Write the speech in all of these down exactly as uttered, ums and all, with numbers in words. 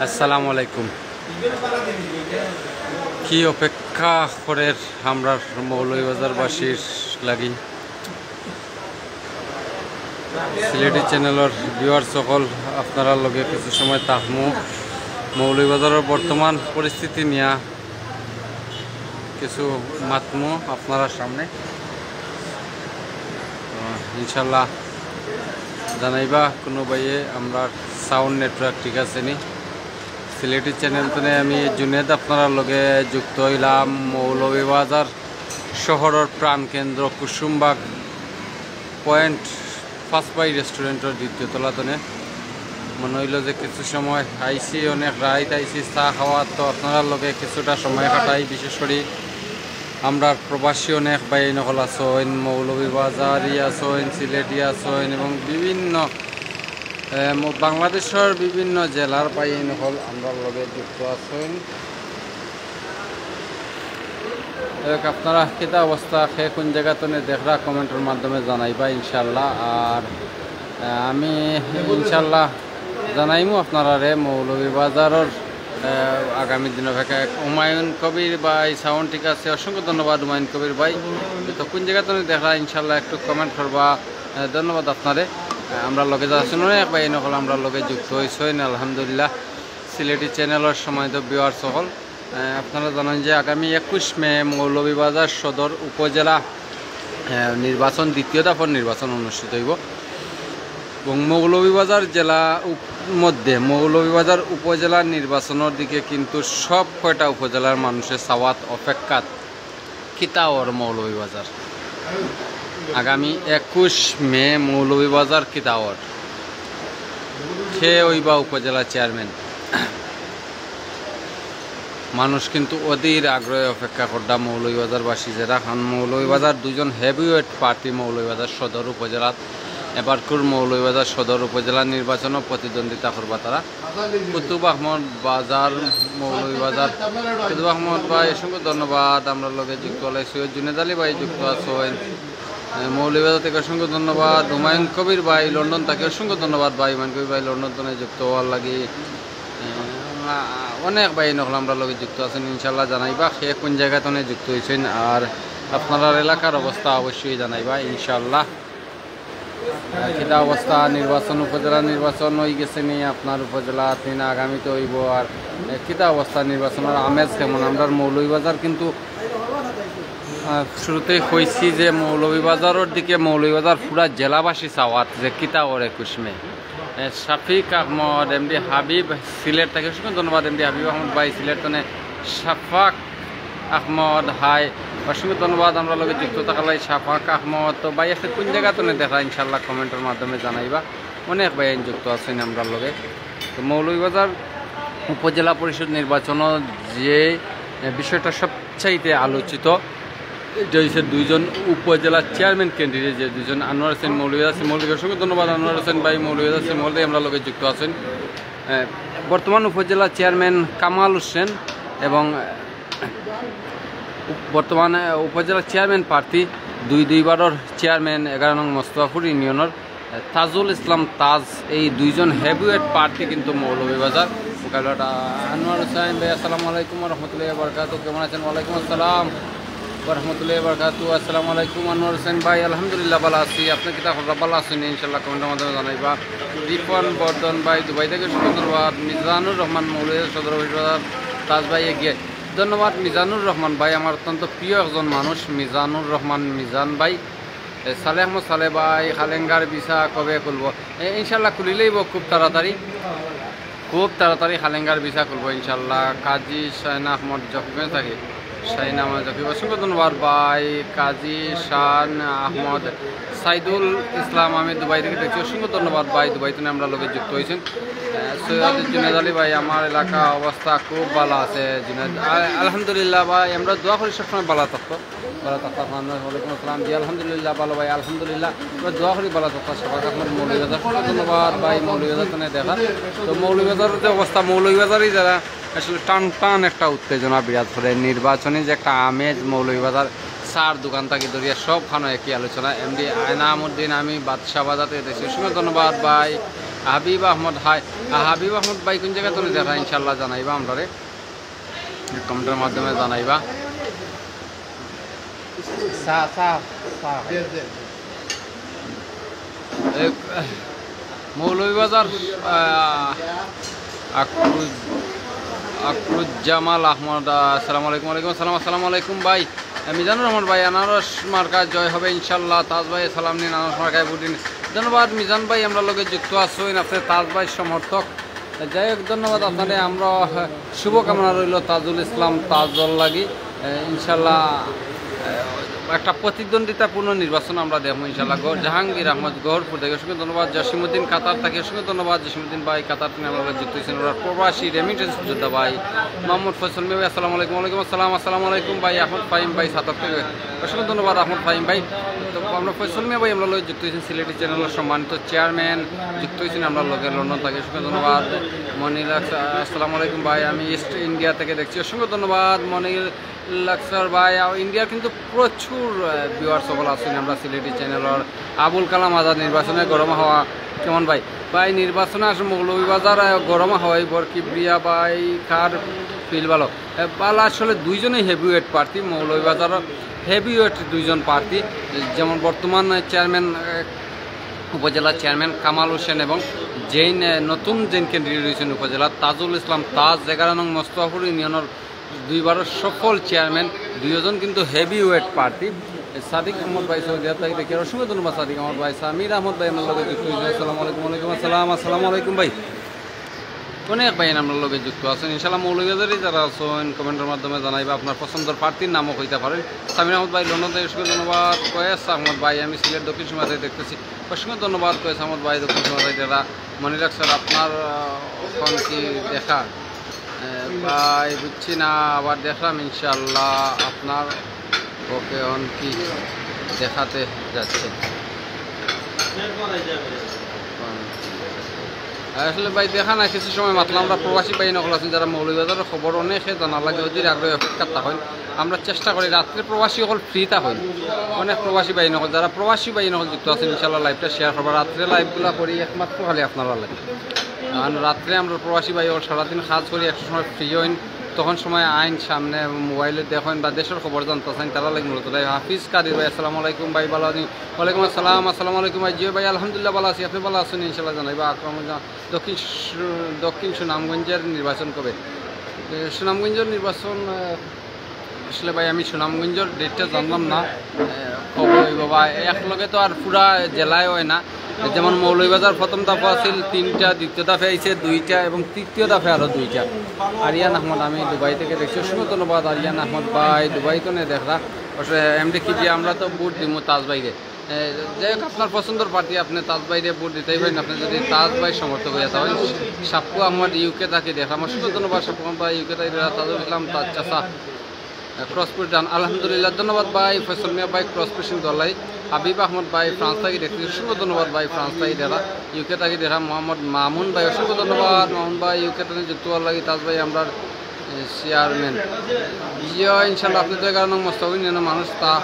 আসসালামু আলাইকুম। কি অপেক্ষা করের আমরার মৌলভীবাজারবাসীর লাগি? সিলেটি চ্যানেলর ভিউয়ার সকল, আপনারার লগে কিছু সময় থাকমু। মৌলভীবাজারর বর্তমান পরিস্থিতি নিয়া কিছু মাতমু আপনারার সামনে। আহ, ইনশাল্লাহ জানাইবা কোনো ভাইয়ে আমরার সাউন্ড নেটওয়ার্ক ঠিক আছে নি। সিলেটি চ্যানেল তনে আমি জুনেদ আপনারার লগে যুক্ত অইলাম মৌলভীবাজার শহরর প্রাণকেন্দ্র কুসুমবাগ পয়েন্ট ফার্স্ট বাই রেস্টুরেন্টর দ্বিতীয় তলা তনে। মনে অইলো যে কিছু সময় আইছি, অনেক রাইত আইছি চা খাওয়াত, তো আপনারার লগে কিছুটা সময় কাটাই। বিশেষ করি আমরার প্রবাসী অনেক ভাইয়াইন অকল আছইন, মৌলভীবাজারি আছইন, সিলেটি আছইন এবং বিভিন্ন, এ, ম-, বাংলাদেশর বিভিন্ন জেলার ভাইয়াইন অকল আমরার লগে যুক্ত আছইন। দেখ, আপনারা কিতা অবস্থা, কে কোন জাগা তনে দেখরা, কমেন্টর মাধ্যমে জানাইবা ইনশাল্লাহ। আর, আহ, আমি ইনশাল্লাহ জানাইমু আপনারারে মৌলভীবাজারর, আহ, আগামী দিন অপেক্ষা। হুমায়ুন কবির ভাই, সাউন্ড ঠিক আছে, অসংখ্য ধন্যবাদ হুমায়ুন কবির ভাই। তো কোন জাগা তনে দেখরা ইনশাল্লাহ একটু কমেন্ট করবা। আহ, ধন্যবাদ আপনারে। আহ, আমরার লগে যারা আছইন অনেক ভাইয়াইন অকল আমরার লগে যুক্ত অইছইন, আলহামদুলিল্লাহ। সিলেটি চ্যানেলর সম্মানিত ভিউয়ার্স অকল, আহ, আপনারা জানইন যে আগামী একুশ মে মৌলভীবাজার সদর উপজেলা, আহ, নির্বাচন, দ্বিতীয় দফার নির্বাচন অনুষ্ঠিত অইবো। এবং মৌলভীবাজার জেলা উপ-, মধ্যে মৌলভীবাজার উপজেলার নির্বাচনর দিকে কিন্তু সব কয়টা উপজেলার মানুষে চাওয়াত অপেক্ষাত। কিতা অর মৌলভীবাজার, আগামী একুশ মে মৌলভীবাজার কিতা অর, কে অইবা উপজেলা চেয়ারম্যান। মানুষ কিন্তু অধীর আগ্রহে অপেক্ষা কররা মৌলভীবাজারবাসী যেরা, কারণ মৌলভীবাজার দুইজন হেভিওয়েট প্রার্থী মৌলভীবাজার সদর উপজেলাত, এবারকুর মৌলভীবাজার সদর উপজেলা নির্বাচনও প্রতিদ্বন্দ্বিতা করবা তারা। কুতুব আহমদ বাজার, মৌলভীবাজার। কুতুব আহমদ ভাই, অসংখ্য ধন্যবাদ, আমরার লগে যুক্ত অইলা। সৈয়দ জুনেদ আলী ভাই যুক্ত আছইন, এ, মৌলভীবাজার থাকি অসংখ্য ধন্যবাদ। হুমায়ুন কবির ভাই, লন্ডন থাকি অসংখ্য ধন্যবাদ ভাই। হুমায়ুন কবির ভাই, লন্ডন তনে যুক্ত অওয়ার লাগি। এ, আ-, অনেক ভাইয়াইন অকল আমরার লগে যুক্ত আছইন, ইনশাল্লাহ জানাইবা কে কোন জাগা তনে যুক্ত অইছইন, আর আপনারার এলাকার অবস্থা অবশ্যই জানাইবা ইনশাল্লাহ। আহ, কিতা অবস্থা নির্বাচন, উপজেলা নির্বাচন অইগেছে নি আপনার উপজেলাত, নি না আগামীতে অইবো? আর, আহ, কিতা অবস্থা নির্বাচনর আমেজ কেমন? আমরার মৌলভীবাজার কিন্তু, আহ, শুরুতেই কইছি যে মৌলভীবাজারর দিকে মৌলভীবাজার পুরা জেলাবাসী চাওয়াত যে কিতা অর একুশ মে। আহ, শাফিক আহমদ, এমডি হাবিব সিলেট থাকি, অসংখ্য ধন্যবাদ এমডি হাবিব আহমদ ভাই সিলেট তনে। শাফাক আহমদ, হাই, অসংখ্য ধন্যবাদ আমরার লগে যুক্ত থাকার লাগি। শাফাক আহমদ, তো ভাই, আপনে কোন জাগা তনে দেখরা, ইনশাল্লাহ কমেন্টর মাধ্যমে জানাইবা। অনেক ভাইয়াইন যুক্ত আছইন আমরার লগে। তো মৌলভীবাজার উপজেলা পরিষদ নির্বাচনর যে, এ, বিষয়টা সবচাইতে আলোচিত, এটা অইছে দুইজন উপজেলা চেয়ারম্যান ক্যান্ডিডেট, যে দুইজন আনোয়ার হোসেন মৌলভীবাজার শ্রীমহল থাকি, অসংখ্য ধন্যবাদ আনোয়ার হোসেন ভাই মৌলভীবাজার শ্রীমহল থাকি আমরার লগে যুক্ত আছইন। এ, বর্তমান উপজেলা চেয়ারম্যান কামাল হোসেন এবং বর্তমানে উপজেলা চেয়ারম্যান প্রার্থী দুই দুইবারর চেয়ারম্যান এগারো নং মোস্তফাপুর ইউনিয়নর তাজুল ইসলাম তাজ, এই দুইজন হেভিওয়েট প্রার্থী কিন্তু মৌলভীবাজার মোকাবিলাটা। আনোয়ার হোসেন ভাই, আসসালামু আলাইকুম ওয়া রাহমাতুল্লাহি ওয়া বারাকাতুহু, কেমন আছেন? ওয়ালাইকুম আসসালাম ওয়া রাহমাতুল্লাহি ওয়া বারাকাতুহু। আসসালামু আলাইকুম আনোয়ার হোসেন ভাই, আলহামদুলিল্লাহ ভালা আছি, আপনে কিতা খবর? ভালা আছইন ইনশাল্লাহ, কমেন্টর মাধ্যমে জানাইবা। রিপন বর্ধন ভাই দুবাই থাকি অসংখ্য ধন্যবাদ। মিজানুর রহমান মৌলভীবাজার সদর বাজার, তাজ ভাই এগিয়ে। ধন্যবাদ মিজানুর রহমান ভাই, আমার অত্যন্ত প্রিয় একজন মানুষ মিজানুর রহমান মিজান ভাই। এ, সালেহ আহমদ সালেহ ভাই, কালেঙ্গার ভিসা কবে খুলবো? এ, ইনশাল্লাহ খুলিলাইবো খুব তাড়াতাড়ি, খুব তাড়াতাড়ি কালেঙ্গার ভিসা খুলবো ইনশাল্লাহ। কাজী শাহিন আহমদ জকিগঞ্জ থাকি, শাহিন আহমদ জকিগঞ্জ, অসংখ্য ধন্যবাদ ভাই। কাজী শান আহমদ, সাইদুল ইসলাম, আমি দুবাই থাকি দেখছি, অসংখ্য ধন্যবাদ ভাই, দুবাই তনে আমরার লগে যুক্ত অইছইন। এ, সৈয়দ জুনেদ আলী ভাই, আমার এলাকা অবস্থা খুব ভালা আছে জুনেদ, আ-, আলহামদুলিল্লাহ ভাই, আমরা দোয়া করি সবসময় ভালা থাকতো। ভালা থাকতা আপনার, ওয়ালাইকুম আসসালাম। জি, আলহামদুলিল্লাহ, ভালা ভাই, আলহামদুলিল্লাহ। আমরা দোয়া করি ভালা থাকতা, সবার কাছে মৌলভীবাজার। ধন্যবাদ ভাই, মৌলভীবাজার তনে দেখা। তো মৌলভীবাজারর যে অবস্থা, মৌলভীবাজারই যারা আসলে টান টান একটা উত্তেজনা বিরাজ করে, নির্বাচনী যে একটা আমেজ, মৌলভীবাজার চার দোকান থাকি ধরিয়া সবখানো একই আলোচনা। এমডি আয়নামুদ্দিন, আমি বাদশাহ বাজার থাকি দেখছি, অসংখ্য ধন্যবাদ ভাই। হাবিব আহমদ, হাই। আ, হাবিব আহমদ ভাই কোন জাগা তনে দেখরা ইনশাআল্লাহ জানাইবা আমরারে, কমেন্টর মাধ্যমে জানাইবা। চা, চা, চা। এ, মৌলভীবাজার, আহ, আকরুজ-, আকরুজ্জামাল আহমদ, আহ, আসসালামু আলাইকুম। ওয়ালাইকুম আসসালাম। আসসালামু আলাইকুম ভাই। আহ, মিজানুর রহমান ভাই, আনারস মার্কা জয় হবে ইনশাল্লাহ। তাজ ভাই সালাম নিন, আনারস মার্কায় ভোট দিন। ধন্যবাদ মিজান ভাই, আমরার লগে যুক্ত আছইন, আপনে তাজ ভাই সমর্থক। যাই হোক, ধন্যবাদ আপনারে। আমরা, আহ, শুভকামনা রইল তাজুল ইসলাম তাজর লাগি। আহ, ইনশাল্লাহ, আহ, একটা প্রতিদ্বন্দ্বিতাপূর্ণ নির্বাচন আমরা দেখমু ইনশাল্লাহ। গ-, জাহাঙ্গীর আহমদ গহরপুর থাকি অসংখ্য ধন্যবাদ। জসিমুদ্দিন কাতার থাকি অসংখ্য ধন্যবাদ। জসিমুদ্দিন ভাই কাতার থাকি আমরার লগে যুক্ত অইছইন। ওরা প্রবাসী রেমিটেন্স যোদ্ধা ভাই মোহাম্মদ ফয়সল মিয়া ভাই, আসসালামু আলাইকুম। ওয়ালাইকুম আসসালাম। আসসালামু আলাইকুম ভাই আহমদ ফাহিম ভাই সাতার থাকি অসংখ্য ধন্যবাদ আহমদ ফাহিম ভাই। তো আমরা ফয়সল মিয়া ভাই আমরার লগে যুক্ত অইছইন সিলেটি চ্যানেলর সম্মানিত চেয়ারম্যান, যুক্ত অইছইন আমরার লগে লন্ডন থাকি অসংখ্য ধন্যবাদ। মনির আস-, আসসালামু আলাইকুম ভাই, আমি ইস্ট ইন্ডিয়া থাকি দেখছি, অসংখ্য ধন্যবাদ মনির লাক্সার ভাই। আর ইন্ডিয়ার কিন্তু প্রচুর, আহ, ভিউয়ার্স সকল আছইন আমরা সিলেটি চ্যানেলর। আবুল কালাম আজাদ, নির্বাচনে গরম হাওয়া কেমন ভাই? ভাই, নির্বাচনে আসলে মৌলভীবাজার, আহ, গরম হাওয়াই বর কিবরিয়া ভাই, কার ফিল ভালো? আহ, ভালো আসলে দুইজনেই হেভিওয়েট প্রার্থী, মৌলভীবাজারর হেভিওয়েট দুইজন প্রার্থী, যেমন বর্তমান চেয়ারম্যান, আহ, উপজেলা চেয়ারম্যান কামাল হোসেন এবং যেইন, আহ, নতুন যেইন ক্যান্ডিডেট অইছইন উপজেলা তাজুল ইসলাম তাজ, এগারো নং মোস্তফাপুর ইউনিয়নর দুইবারর সফল চেয়ারম্যান, দুইজন কিন্তু হেভিওয়েট প্রার্থী। সাদিক আহমদ ভাই সৌদি আরব থাকি দেখি, অসংখ্য ধন্যবাদ সাদিক আহমদ ভাই। সামির আহমদ ভাই আমরার লগে যুক্ত অইছইন, আসসালামু আলাইকুম। ওয়ালাইকুম আসসালাম, আসসালামু আলাইকুম ভাই। অনেক ভাই আমরার লগে যুক্ত আছইন, ইনশাল্লাহ মৌলভীবাজারে যারা আছইন কমেন্টর মাধ্যমে জানাইবা, আপনার পছন্দর প্রার্থীর নামও কইতা পারইন। সামির আহমদ ভাই লন্ডন থাকি অসংখ্য ধন্যবাদ। কয়েস আহমদ ভাই, আমি সিলেট দক্ষিণ সীমান্ত থাকি দেখতেছি, অসংখ্য ধন্যবাদ কয়েস আহমদ ভাই দক্ষিণ সীমান্ত থাকি দেখরা। মনির লাক্সার, আপনার, আহ, অখন কি দেখা? এ, ভাই, বুঝছি না, আবার দেখরাম ইনশাআল্লাহ আপনার। ওকে, অন কি দেখাতে যাচ্ছে? আসলে ভাই, দেখা না, কিছু সময় মাতলাম, আমরা প্রবাসী ভাই নকল আছইন, যারা মৌলভীবাজারর খবর অনেকে জানার লাগি অধীর আগ্রহে অপেক্ষা থাকইন। আমরা চেষ্টা করি রাত্রে প্রবাসী অকল ফ্রি থাকইন, অনেক প্রবাসী ভাই নকল, যারা প্রবাসী ভাই নকল যুক্ত আছইন, ইনশাআল্লাহ লাইভটা শেয়ার করবা। রাত্রে লাইভগুলা করি একমাত্র খালি আপনারার লাগি। কারণ রাত্রে আমরা প্রবাসী ভাই অকল সারাদিন কাজ করি, একটু সময় ফ্রি অইন, তখন সময় আইন সামনে মোবাইলো দেখইন বা দেশর খবর জানতা চাইন, তারার লাগি মূলত live। হাফিজ কাদির ভাই, আসসালামু আলাইকুম ভাই, ভালো আছইন? ওয়ালাইকুম আসসালাম, আসসালামু আলাইকুম ভাই। জি ভাই, আলহামদুলিল্লাহ ভালো আছি, আপনে ভালো আছইন? ইনশাআল্লাহ জানাইবা। আকরাম, দক্ষিণ সু-, দক্ষিণ সুনামগঞ্জের নির্বাচন কবে? এ, সুনামগঞ্জের নির্বাচন, এ, আসলে ভাই আমি সুনামগঞ্জের ডেটটা জানলাম না, এ, কবে অইবো বা, এক লগে তো আর পুরা জেলায় অয় না। যেমন মৌলভীবাজার প্রথম দফা আছিল তিনটা, দ্বিতীয় দফা আইছে দুইটা এবং তৃতীয় দফা আরো দুইটা। আরিয়ান আহমদ, আমি দুবাই থাকি দেখছি, অসংখ্য ধন্যবাদ আরিয়ান আহমদ ভাই, দুবাই তনে দেখরা। আসলে এমডি কি যে আমরা তো ভোট দিমু তাজ ভাইরে। এ, যাই হোক, আপনার পছন্দর প্রার্থী, আপনে তাজ ভাইরে ভোট দিতায় পারইন, আপনে যদি তাজ ভাই সমর্থক অইয়া থাকইন। সাপ্পু আহমদ ইউকে থাকি দেখরা, অসংখ্য ধন্যবাদ সাপ্পু আহমদ ভাই, ইউকে থাকি দেখরা। তাজুল ইসলাম তাজ চাচা, এ, ক্রস পুশ ডান, আলহামদুলিল্লাহ, ধন্যবাদ ভাই। ফয়সল মিয়া ভাই ক্রস পুশিং দলাই। হাবিব আহমদ ভাই ফ্রান্স থাকি দেখরা, অসংখ্য ধন্যবাদ ভাই ফ্রান্স থাকি দেখরা। ইউকে থাকি দেখরা মোহাম্মদ মামুন ভাই, অসংখ্য ধন্যবাদ মামুন ভাই, ইউকে থাকি যুক্ত অওয়ার লাগি। তাজ ভাই আমরার, এ, চেয়ারম্যান। জি, ইনশাআল্লাহ, আপনে তো এগারো নং মোস্তফা ইউনিয়নর মানুষ, তা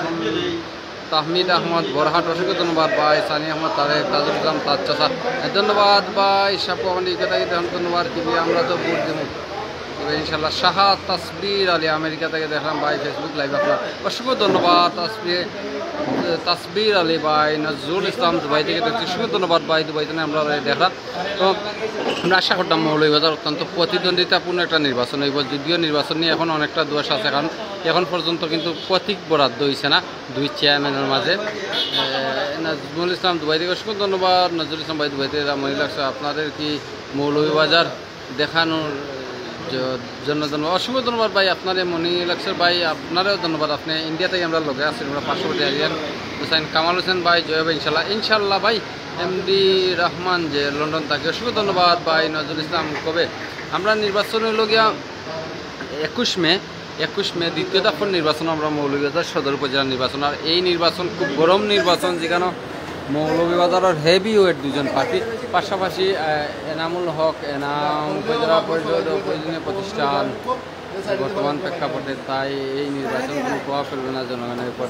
তাহমিদ আহমদ বরহাট, অসংখ্য ধন্যবাদ ভাই। সানি আহমদ তারেক, তাজুল ইসলাম তাজ চাচা, এ, ধন্যবাদ ভাই। সাপ্পু আহমদ ইউকে থাকি দেখরা, ধন্যবাদ। কি ভাই, আমরা তো ভোট দিমু। তবে ইনশাআল্লাহ, শাহাদ তাসবির আলী আমেরিকা থাকি দেখরাম ভাই Facebook live আপনার, অসংখ্য ধন্যবাদ। তাসবির, তাসবির আলী ভাই, নজরুল ইসলাম দুবাই থাকি দেখছি, অসংখ্য ধন্যবাদ ভাই, দুবাই তনে আমরারে দেখরা। তো আমরা আশা করতাম মৌলভীবাজার অত্যন্ত প্রতিদ্বন্দ্বিতাপূর্ণ একটা নির্বাচন অইবো, যদিও নির্বাচন নিয়া এখন অনেকটা দোষ আছে, কারণ এখন পর্যন্ত কিন্তু প্রতীক বরাদ্দ অইছে না দুই চেয়ারম্যানর মাঝে। এ, নাজমুল ইসলাম দুবাই থাকি অসংখ্য ধন্যবাদ, নজরুল ইসলাম ভাই দুবাই থাকি, মনির লাক্সার, আপনাদের কি মৌলভীবাজার দেখানোর জ-, জন্য ধন্যবাদ, অসংখ্য ধন্যবাদ ভাই আপনারে, মনির লাক্সার ভাই আপনারেও ধন্যবাদ, আপনে ইন্ডিয়া থাকি আমরার লগে আছইন, আমরা পার্শ্ববর্তী আরিয়ান হুসাইন, কামাল হোসেন ভাই, জয় হবে ইনশাল্লাহ, ইনশাল্লাহ ভাই। এমডি রহমান যে লন্ডন থাকি, অসংখ্য ধন্যবাদ ভাই। নজরুল ইসলাম, কবে আমরা নির্বাচন অইলো গিয়া একুশ মে, একুশ মে দ্বিতীয় দফার নির্বাচন আমরা মৌলভীবাজার সদর উপজেলা নির্বাচন। আর এই নির্বাচন খুব গরম নির্বাচন, যেখানে মৌলভীবাজারর হেভি ওয়েট দুইজন প্রার্থী, পাশাপাশি, আহ, এনামুল হক, এনাম উপজেলা পরিষদ ও প্রয়োজনীয় প্রতিষ্ঠান, বর্তমান প্রেক্ষাপটে, তাই এই নির্বাচন কোনো প্রভাব ফেলবে না জনগণের উপর।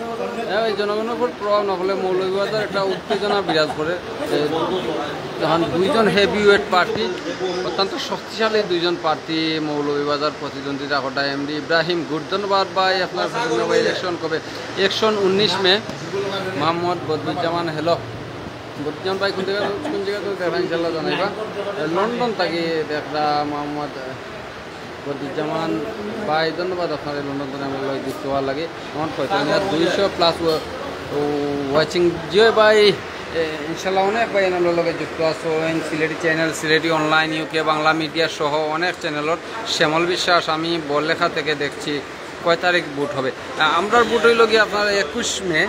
হ্যাঁ, এই জনগণের উপর প্রভাব না ফেলে মৌলভীবাজার একটা উত্তেজনা বিরাজ করে। এ, যখন দুইজন হেভিওয়েট প্রার্থী, অত্যন্ত শক্তিশালী দুইজন প্রার্থী মৌলভীবাজার প্রতিদ্বন্দ্বিতা করতা, এমডি ইব্রাহিম গুড, ধন্যবাদ ভাই। আপনার প্রতিদ্বন্দ্বী ভাই, ইলেকশন কবে? ইলেকশন উনিশ মে। মোহাম্মদ বদরুজ্জামান, হ্যালো। বদরুজ্জামান ভাই, কোন জায়গা, কোন জায়গা থেকে দেখরা ইনশাল্লাহ জানাইবা। লন্ডন থাকি দেখরা মোহাম্মদ বদরুজ্জামান ভাই, ধন্যবাদ আপনারে লন্ডন থেকে আমার লগে যুক্ত হওয়ার লাগি। আমার পঁয়তাল্লিশ হাজার দুইশো প্লাস ওয়াচিং। জি ভাই, এ, ইনশাল্লাহ অনেক ভাই আমার লগে যুক্ত আছইন। সিলেটি চ্যানেল, সিলেটি অনলাইন, ইউকে বাংলা মিডিয়া সহ অনেক চ্যানেলর। শ্যামল বিশ্বাস, আমি বড়লেখা থেকে দেখছি। কয় তারিখ ভোট হবে? আ, আমরার ভোট হইল গিয়া আপনার একুশ মে,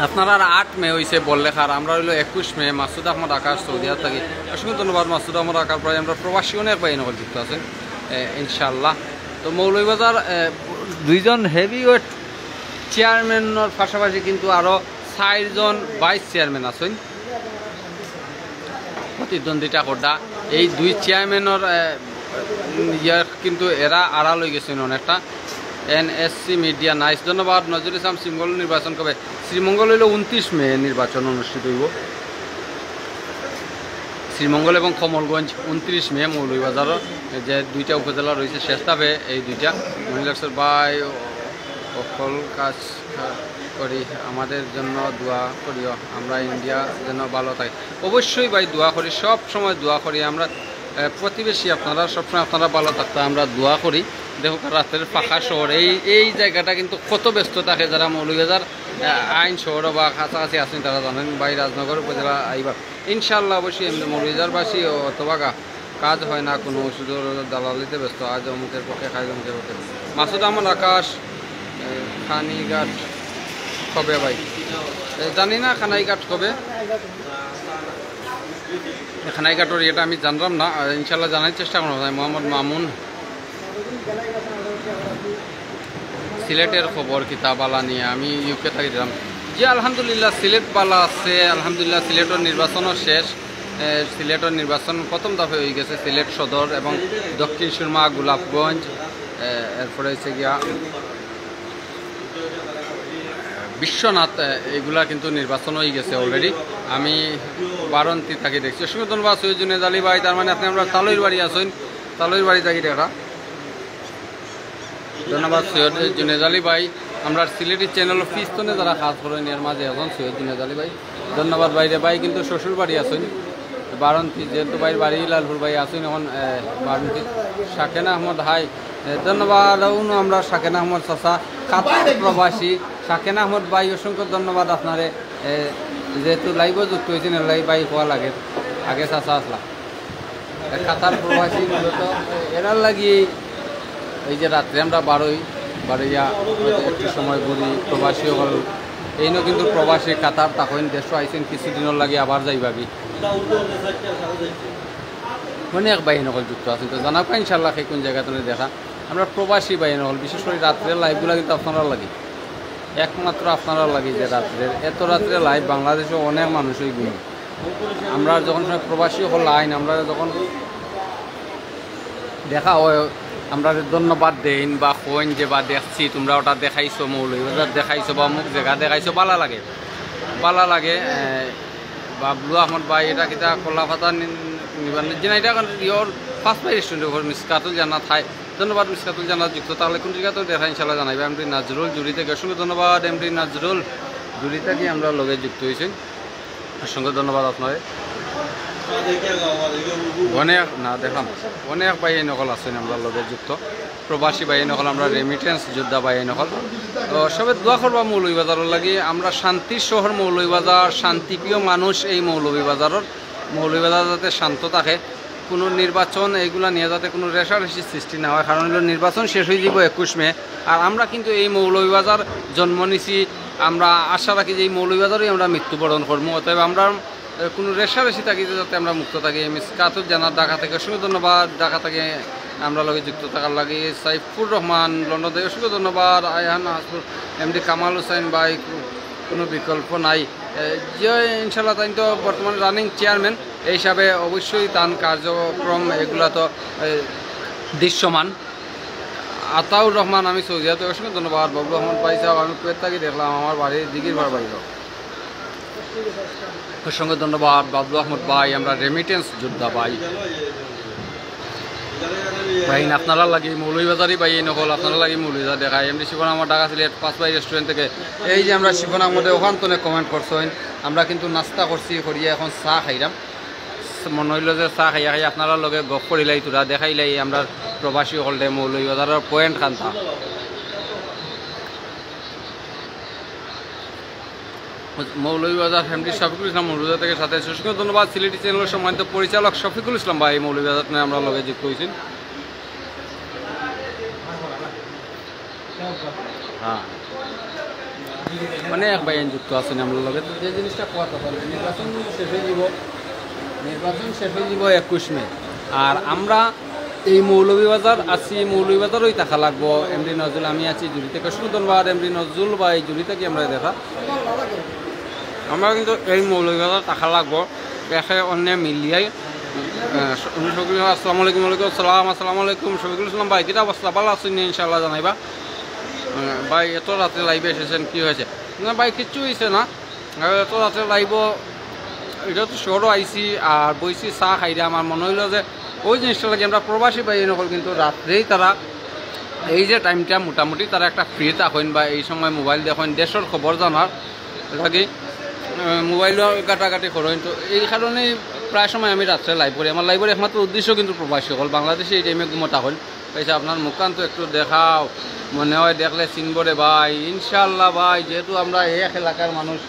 আপনার আর আট মে হইছে বড়লেখার, আমরা হইল একুশ মে। মাসুদ আহমদ আকাশ, সৌদি আরব থাকি। অসংখ্য ধন্যবাদ মাসুদ আহমদ আকাশ ভাই। আমরা প্রবাসী অনেক ভাই নকল যুক্ত আছেন, এ, ইনশাআল্লাহ। তো মৌলভীবাজার, এ, দুইজন হেভিওয়েট চেয়ারম্যানর পাশাপাশি কিন্তু আরও চারজন ভাইস চেয়ারম্যান আছেন প্রতিদ্বন্দ্বিতা করতা। এই দুই চেয়ারম্যানর, এ, ইয়ার কিন্তু এরা আড়াল হয়ে গেছেন অনেকটা। এনএসসি মিডিয়া, নাইস, ধন্যবাদ। নজরুল ইসলাম, শ্রীমঙ্গল নির্বাচন কবে? শ্রীমঙ্গল হইল উনত্রিশ মে নির্বাচন অনুষ্ঠিত হইব। শ্রীমঙ্গল এবং কমলগঞ্জ উনত্রিশ মে মৌলভীবাজার, যে দুইটা উপজেলা রয়েছে শেষ ধাপে, এই দুইটা। মহিলা ভাই, অকল কাজ করি, আমাদের জন্য দোয়া করিও, আমরা ইন্ডিয়া যেন ভালো থাকে। অবশ্যই ভাই দোয়া করি, সব সময় দোয়া করি আমরা। এ, প্রতিবেশী আপনারা সবসময় আপনারা ভালো থাকতে আমরা দোয়া করি। দেখো রাতের ফাঁকা শহর, এই এই জায়গাটা কিন্তু কত ব্যস্ত থাকে। যারা মৌলভীবাজার, এ, আইন শহর বা কাছাকাছি আছেন তারা জানেন। ভাই রাজনগর উপজেলা আইবা ইনশাআল্লাহ। অবশ্যই এমনি মৌলভীবাজারবাসী অথবা গা-, কাজ হয় না কোনো, শুধু দালালিতে ব্যস্ত। আজ অমুকের পক্ষে, কাজ অমুকের পক্ষে। মাসুদ আহমদ আকাশ, এ, খানিঘাট কবে ভাই? এ, জানি না খানাইঘাট কবে। খানাইঘাটর এটা আমি জানলাম না, আর ইনশাল্লাহ জানার চেষ্টা করবো। মোহাম্মদ মামুন, সিলেটের খবর কিতা বালা নিয়ে? আমি ইউকে থাকি দিলাম। জি, আলহামদুলিল্লাহ, সিলেট বালা আছে। আলহামদুলিল্লাহ, সিলেটর নির্বাচনও শেষ। এ, সিলেটর নির্বাচন প্রথম দফে হয়ে গেছে। সিলেট সদর এবং দক্ষিণ সুরমা, গোলাপগঞ্জ, এ, এরপরে হচ্ছে গিয়া বিশ্বনাথ, এ, এগুলা কিন্তু নির্বাচন হয়ে গেছে অলরেডি। আমি বারন্তি থাকি দেখছি। অসংখ্য ধন্যবাদ সৈয়দ জুনেদ আলী ভাই। তার মানে আপনি আমরা তালইর বাড়ি আছেন, তালইর বাড়ি থাকি দেখা। ধন্যবাদ সৈয়দ জুনেদ আলী ভাই। আমরা সিলেটি চ্যানেল ফিস্তনে যারা কাজ করেন এর মাঝে এখন সৈয়দ জুনেদ আলী ভাই। ধন্যবাদ ভাই। রে ভাই কিন্তু শ্বশুর বাড়ি আছেন বারন্তি, যেহেতু ভাইর বাড়ি লালপুর, ভাই আছেন এখন, এ, বারন্তি। শাকেন আহমদ হাই, এ, ধন্যবাদ। উনি আমরা শাকেন আহমদ চাচা, কাতার প্রবাসী। শাকেন আহমদ ভাই, অসংখ্য ধন্যবাদ আপনারে। এ, যেহেতু লাইভও যুক্ত হয়েছেন, এর লাগি ভাই হওয়া লাগে, আগে চাচা আসলা। এ, কাতার প্রবাসী মূলত এরার লাগি এই যে রাত্রে আমরা বারোই, বারোইয়া একটু সময় ঘুরি, প্রবাসী হল। এইনও কিন্তু প্রবাসী কাতার তখন দেশও আইছেন কিছুদিনের লাগি, আবার যাইবাগি। অনেক ভাই নকল যুক্ত আছেন, তো জানাবো ইনশাল্লাহ কে কোন জায়গা থেকে দেখা। আমরা প্রবাসী ভাই নকল, বিশেষ করে রাত্রে লাইভগুলা কিন্তু আপনারার লাগি, একমাত্র আপনারার লাগি যে রাত্রে, এত রাত্রে লাইভ বাংলাদেশে অনেক মানুষই ঘুমে। আমরা যখন সময় প্রবাসী হল আইন, আমরা যখন দেখা হয়, আমরা ধন্যবাদ দেইন বা কইন যে বা দেখছি, তোমরা ওটা দেখাইছো, মৌলভীবাজার দেখাইছো বা অমুক জায়গা দেখাইছো, ভালা লাগে, ভালা লাগে। এ, বাবলু আহমদ ভাই, এটা কিতা কলা পাতা নি-, নিবার নি-, জি না, এটা এখন ইয়র পাঁচ ভাই রেস্টুরেন্টের উপর মিসকাতুল জান্নাত। হাই, ধন্যবাদ মিসকাতুল জান্নাত যুক্ত। তাহলে কোন জায়গা তো দেখা ইনশাল্লাহ জানাইবা। এমডি নাজরুল জুড়ি থেকে অসংখ্য ধন্যবাদ। এমডি নাজরুল জুড়ি থেকে আমরা লগে যুক্ত হয়েছেন, অসংখ্য ধন্যবাদ আপনারে। অনেক না দেখাম, অনেক ভাই এই নকল আছেন আমরা লগে যুক্ত। প্রবাসী ভাই নকল, আমরা রেমিটেন্স যোদ্ধা ভাই নকল। তো সবে দোয়া করবা মৌলভীবাজারের লাগি। আমরা শান্তির শহর মৌলভীবাজার, শান্তিপ্রিয় মানুষ এই মৌলভীবাজারের। মৌলভীবাজার যাতে শান্ত থাকে, কোনো নির্বাচন এইগুলা নিয়ে যাতে কোনো রেষারেষি সৃষ্টি না হয়, কারণ হলো নির্বাচন শেষ হয়ে যাব একুশ মে। আর আমরা কিন্তু এই মৌলভীবাজার জন্ম নিছি, আমরা আশা রাখি যে এই মৌলভীবাজারেই আমরা মৃত্যুবরণ করবো। অতএব আমরা এ, কোনো রেষারেষি থাকি যাতে আমরা মুক্ত থাকি। মিসকাতুল জান্নাত ঢাকা থেকে অসংখ্য ধন্যবাদ, ঢাকা থেকে আমরা লগে যুক্ত থাকার লাগি। সাইফুর রহমান লন্ডন থেকে অসংখ্য ধন্যবাদ। আয়হান হাসপুর, এমডি কামাল হোসেন ভাই, কো-, কোনো বিকল্প নাই। এ, যে ইনশাল্লাহ তাই তো বর্তমানে রানিং চেয়ারম্যান, এই হিসাবে অবশ্যই তান কার্যক্রম এগুলা তো, এ, দৃশ্যমান। আতাউর রহমান, আমি সৌদিয়া, তো অসংখ্য ধন্যবাদ। বাবলু আহমদ ভাই সাহেব, আমি কুয়েত থাকি, দেখলাম আমার বাড়ি দিঘির পাড় ভাই। অসংখ্য ধন্যবাদ বাবলু আহমদ ভাই, আমরা রেমিটেন্স যোদ্ধা ভাই। ভাই, আপনারার লাগি মৌলভীবাজারি ভাই, এই নকল আপনারার লাগি মৌলভীবাজার দেখাই। এমডি শিবন আমার ঢাকা সিলেট পাঁচ ভাই রেস্টুরেন্ট থেকে। এই যে আমরা শিবন আহমদে ওখান তনে কমেন্ট করছইন, আমরা কিন্তু নাস্তা করছি, করিয়া এখন চা খাইলাম। মনে হইলো যে চা খাইয়া খাইয়া আপনারার লগে গপ করিলাই, তোরা দেখাইলাই আমরা প্রবাসী হকলরে মৌলভীবাজারের পয়েন্ট খান্তা। মৌলভীবাজার এমডি শফিকুল ইসলাম মৌলভীবাজার থেকে সাথে আছি। অসংখ্য ধন্যবাদ সিলেটি চ্যানেলের সম্মানিত পরিচালক শফিকুল ইসলাম ভাই, মৌলভীবাজার থেকে আমরা লগে যুক্ত হয়েছেন। হ্যাঁ, অনেক ভাই যুক্ত আছেন আমরা লগে। তো যে জিনিসটা কথা বলেন, নির্বাচন শেষ হয়ে যাব, নির্বাচন শেষ হয়ে যাব একুশ মে। আর আমরা এই মৌলভীবাজার আছি, মৌলভীবাজারই থাকা লাগবো। এমডি নজরুল, আমি আছি জুড়ি থেকে। শুধু ধন্যবাদ এমডি নজরুল ভাই, জুড়ি থেকে আমরা দেখা। আমরা কিন্তু এই মৌলভীবাজার থাকা লাগবো, একে অন্যে মিলিয়াই। আহ, উনি শফিকুল, আসসালামু আলাইকুম। ওয়ালাইকুম আসসালাম, আসসালামু আলাইকুম। শফিকুল ইসলাম ভাই, কিতা অবস্থা? ভালা আছইন নি? ইনশাআল্লাহ জানাইবা। আহ, ভাই, এত রাতে লাইভে এসেছেন, কি হয়েছে? না ভাই, কিচ্ছু হইছে না। আর এত রাতে লাইভও, এটা তো শহরও আইছি আর বইছি, চা খাইরা আমার মনে হইলো যে ওই জিনিসটা লাগে আমরা প্রবাসী ভাই নকল কিন্তু রাত্রেই তারা এই যে টাইমটা মোটামুটি তারা একটা ফ্রি থাকইন বা এই সময় মোবাইল দেখইন, দেশের খবর জানার লাগি, আহ, মোবাইলও ঘাটাঘাটি করইন। তো এই কারণেই প্রায় সময় আমি রাত্রে লাইভ করি। আমার লাইভের একমাত্র উদ্দেশ্য কিন্তু প্রবাসী হকল, বাংলাদেশে এই টাইমে ঘুমো থাকইন। ভাই সাহেব, আপনার মুখখান তো একটু দেখাও, মনে হয় দেখলে চিনবো রে ভাই। ইনশাআল্লাহ ভাই, যেহেতু আমরা এক এলাকার মানুষ,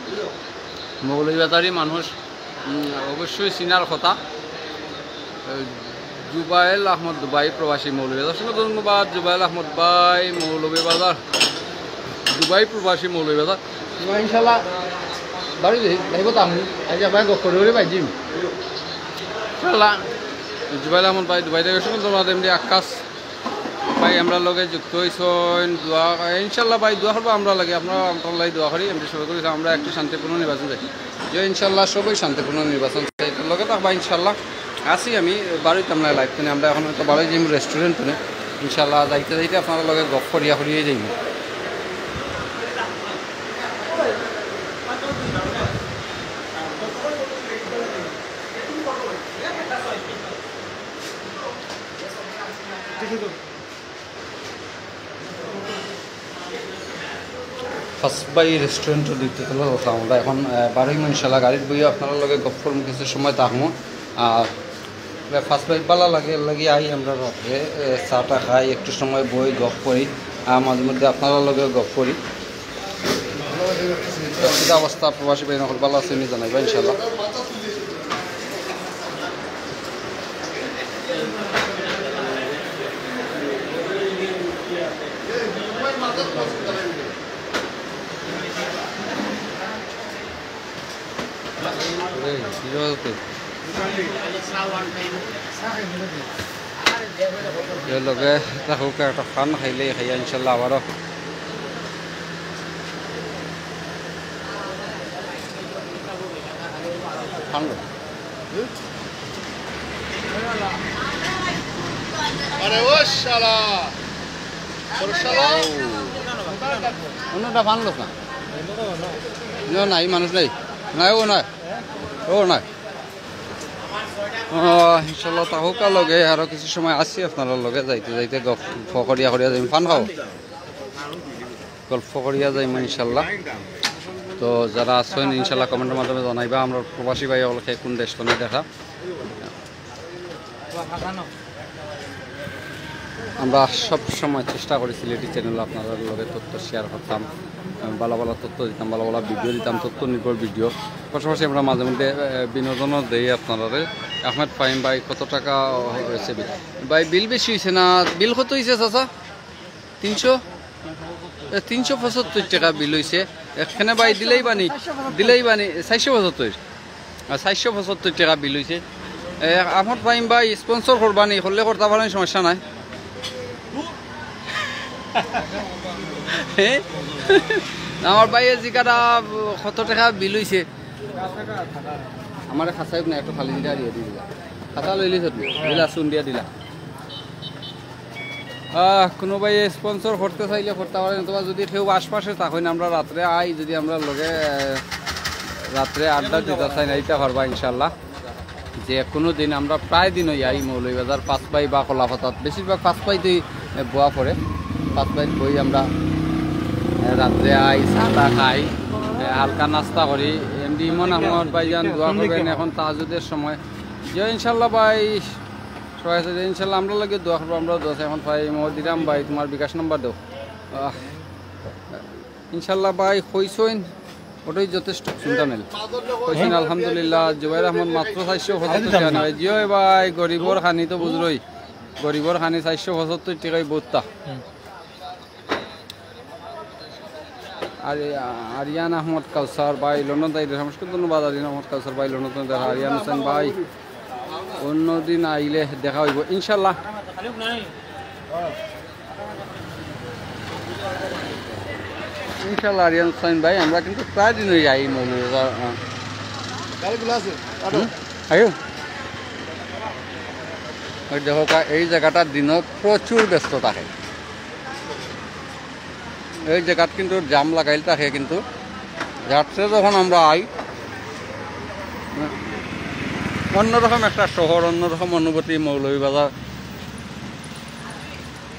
মৌলভীবাজারি মানুষ, উম, অবশ্যই চিনার কথা। এই জুবাইল আহমদ দুবাই প্রবাসী মৌলভীবাজার। অসংখ্য ধন্যবাদ জুবাইল আহমদ ভাই, মৌলভীবাজার, দুবাই প্রবাসী মৌলভীবাজার। ইনশাআল্লাহ বাড়ি যাইব তো আমি। আজ ভাই গপ করে ভাই জিম। ইনশাআল্লাহ জুবাইল আহমদ ভাই দুবাই থেকে। অসংখ্য ধন্যবাদ এমডি আকাশ ভাই, আমরা লগে যুক্ত হইছইন। দোয়া, ইনশাআল্লাহ ভাই, দোয়া করবো আমরা লাগে, আপনারা আপনার লাগি দোয়া করি। এমডি সবাই করি আমরা একটি শান্তিপূর্ণ নির্বাচন চাই। যে ইনশাআল্লাহ সবাই শান্তিপূর্ণ নির্বাচন চাই। তো লগে থাকবা ইনশাআল্লাহ। আসি আমি বাড়িতে আমরা লাইভ করে, আমরা এখন তো বাড়ি যাইম রেস্টুরেন্ট করে। ইনশাআল্লাহ যাইতে যাইতে আপনারা লগে গপ করিয়া করিয়ে যাইব। ফার্স্ট বাই রেস্টুরেন্টর দ্বিতীয় তলা উঠলাম আমরা। এখন, আহ, বারোই মে ইনশাল্লাহ গাড়িত বইয়া আপনারা লগে গপ করমু, কিছু সময় থাকমু। আর ফার্স্ট বাই ভালা লাগে, এর লাগি আই আমরা রাতে, এ, চা টা খাই, একটু সময় বই গপ করি, আর মাঝে মধ্যে আপনারা লগে গপ করি। কিতা অবস্থা প্রবাসী ভাই নকল, ভালা আছইন নি জানাইবা ইনশাল্লাহ। এর লগে থাকুক, একটা ফান খাইলে খাইয়া ইনশাল্লাহ আবারও ফান। আরে ও শালা, ওর শালা। অন্যটা ফান লোক না। না, নাই, মানুষ নাই। নাই, ও নাই। ও নাই। আহ, ইনশাল্লাহ, থাকুক লগে, আরো কিছু সময় আছি আপনার লগে, যাইতে যাইতে গল্প করিয়া করিয়া যাইম, ফান খাও, গল্প করিয়া যাইম ইনশাল্লাহ। তো যারা আছেন ইনশাল্লাহ কমেন্টের মাধ্যমে জানাইবা, আমরা প্রবাসী ভাই অকলকে কোন দেশ তনে দেখা। আমরা সব সময় চেষ্টা করি সিলেটি চ্যানেল আপনার লগে তথ্য শেয়ার করতাম, ভালো ভালো তথ্য দিতাম, ভালো ভালো ভিডিও দিতাম, তথ্য নির্ভর ভিডিও। পাশাপাশি আমরা মাঝে মধ্যে, আহ, বিনোদনও দেই আপনারা। আহমেদ ফাহিম ভাই, কত টাকা হয়েছে বিল? ভাই, বিল বেশি হয়েছে না। বিল কত হয়েছে, চাচা? তিনশো? এ, তিনশো পঁচাত্তর টাকা বিল হয়েছে। এখানে ভাই দিলেই বানি, দিলেই বানি, চারশো পঁচাত্তর। আর চারশো পঁচাত্তর টাকা বিল হয়েছে। এ, আহমদ ফাহিম ভাই, স্পন্সর করবানি, করলে করতে পারেন, সমস্যা নাই। হে? আমার ভাই, এই জিকাটা কত টাকা বিল হয়েছে? আমার খাসাই না, একটু খালি দিলা দিয়ে দিলা। খাসা লইলি তো, দিলা, চুন দিয়া দিলা। আহ, কোনো ভাই স্পন্সর করতে চাইলে করতে পারেন, অথবা যদি কেউ আশপাশে থাকেন, আমরা রাত্রে আই, যদি আমরা লগে, আহ, রাত্রে আড্ডা দিতে চাই না, দিতে পারবা ইনশাল্লাহ। যে কোনো দিন আমরা প্রায় দিনই আই মৌলভীবাজার পাঁচ ভাই বা কলাপাতাত, বেশিরভাগ পাঁচ ভাইতেই, এ, বওয়া পড়ে। পাঁচ ভাইত বই আমরা, এ, রাত্রে আই, চা টা খাই, এ, হালকা নাস্তা করি। এমডি ইমন আহমদ ভাইজান দোয়া করবেন, এখন তাহাজ্জুদের সময়। যে ইনশাল্লাহ ভাই, সবাই আছে যে ইনশাল্লাহ আমরা লাগে দোয়া করবো, আমরা দোয়া চাই। এখন ভাই মোহাম্মদ দিরাম ভাই, তোমার বিকাশ নাম্বার দাও। আহ, ইনশাল্লাহ ভাই, কইছইন, ওটাই যথেষ্ট। চিন্তা নেই। কইছইন আলহামদুলিল্লাহ। জুবাইর আহমদ মাত্র চারশো পঁচাত্তর টাকা নেয়। জিও ভাই, গরিবর খানি তো বুঝরই, গরিবর খানি চারশো পঁচাত্তর টাকায় বউততা। আর আরিয়ান আহমদ কাউসার ভাই লন্ডন তাই, অসংখ্য ধন্যবাদ। আরিয়ান আহমদ কাউসার ভাই লন্ডন তাই, আরিয়ান হোসেন ভাই, অন্যদিন আইলে দেখা হইব ইনশাল্লাহ। ইনশাল্লাহ আরিয়ান হোসেন ভাই, আমরা কিন্তু প্রায় দিনই যাই মৌলভীবাজার। গাড়িগুলো আছে, হুম? আইও। ওই দেখো কা-, এই জায়গাটার দিনও প্রচুর ব্যস্ত থাকে। এই জায়গাত কিন্তু জাম লাগাইল থাকে, কিন্তু রাত্রে যখন আমরা আই, অন্যরকম একটা শহর, অন্যরকম অনুভূতি। মৌলভীবাজার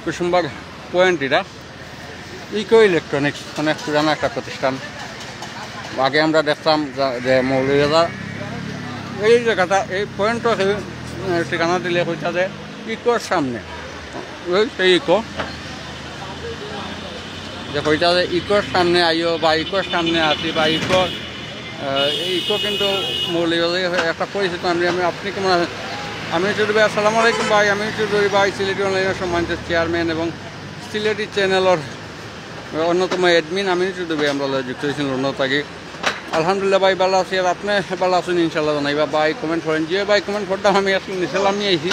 কুসুমবাগ পয়েন্ট, এটা ইকো ইলেকট্রনিক্স, অনেক পুরানো একটা প্রতিষ্ঠান। আগে আমরা দেখতাম যা-, যে মৌলভীবাজার এই জায়গাটা, এই পয়েন্ট, ঠিকানা দিলে কইতা যে ইকোর সামনে, ওই সেই ইকো, যে কইতা যে ইকোর সামনে আইও বা ইকোর সামনে আছি বা ইকোর, আহ, এই ইকো কিন্তু মৌলভীবাজার একটা পরিচিত। আমি, আমি, আপনি কেমন আছেন? আমি চৌধুরী ভাই, আসসালামু আলাইকুম ভাই। আমি চৌধুরী ভাই, সিলেটি অনলাইনের সম্মানিত চেয়ারম্যান এবং সিলেটি চ্যানেলর অন্যতম অ্যাডমিন আমি চৌধুরী ভাই, আমরা লগে যুক্ত হয়েছেন লন্ডন থাকি। আলহামদুলিল্লাহ ভাই, ভালো আছি। আর আপনি ভালো আছেন ইনশাল্লাহ জানাইবা। ভাই কমেন্ট করেন, যে ভাই কমেন্ট করতাম আমি আসলে নিচে লামি আইছি,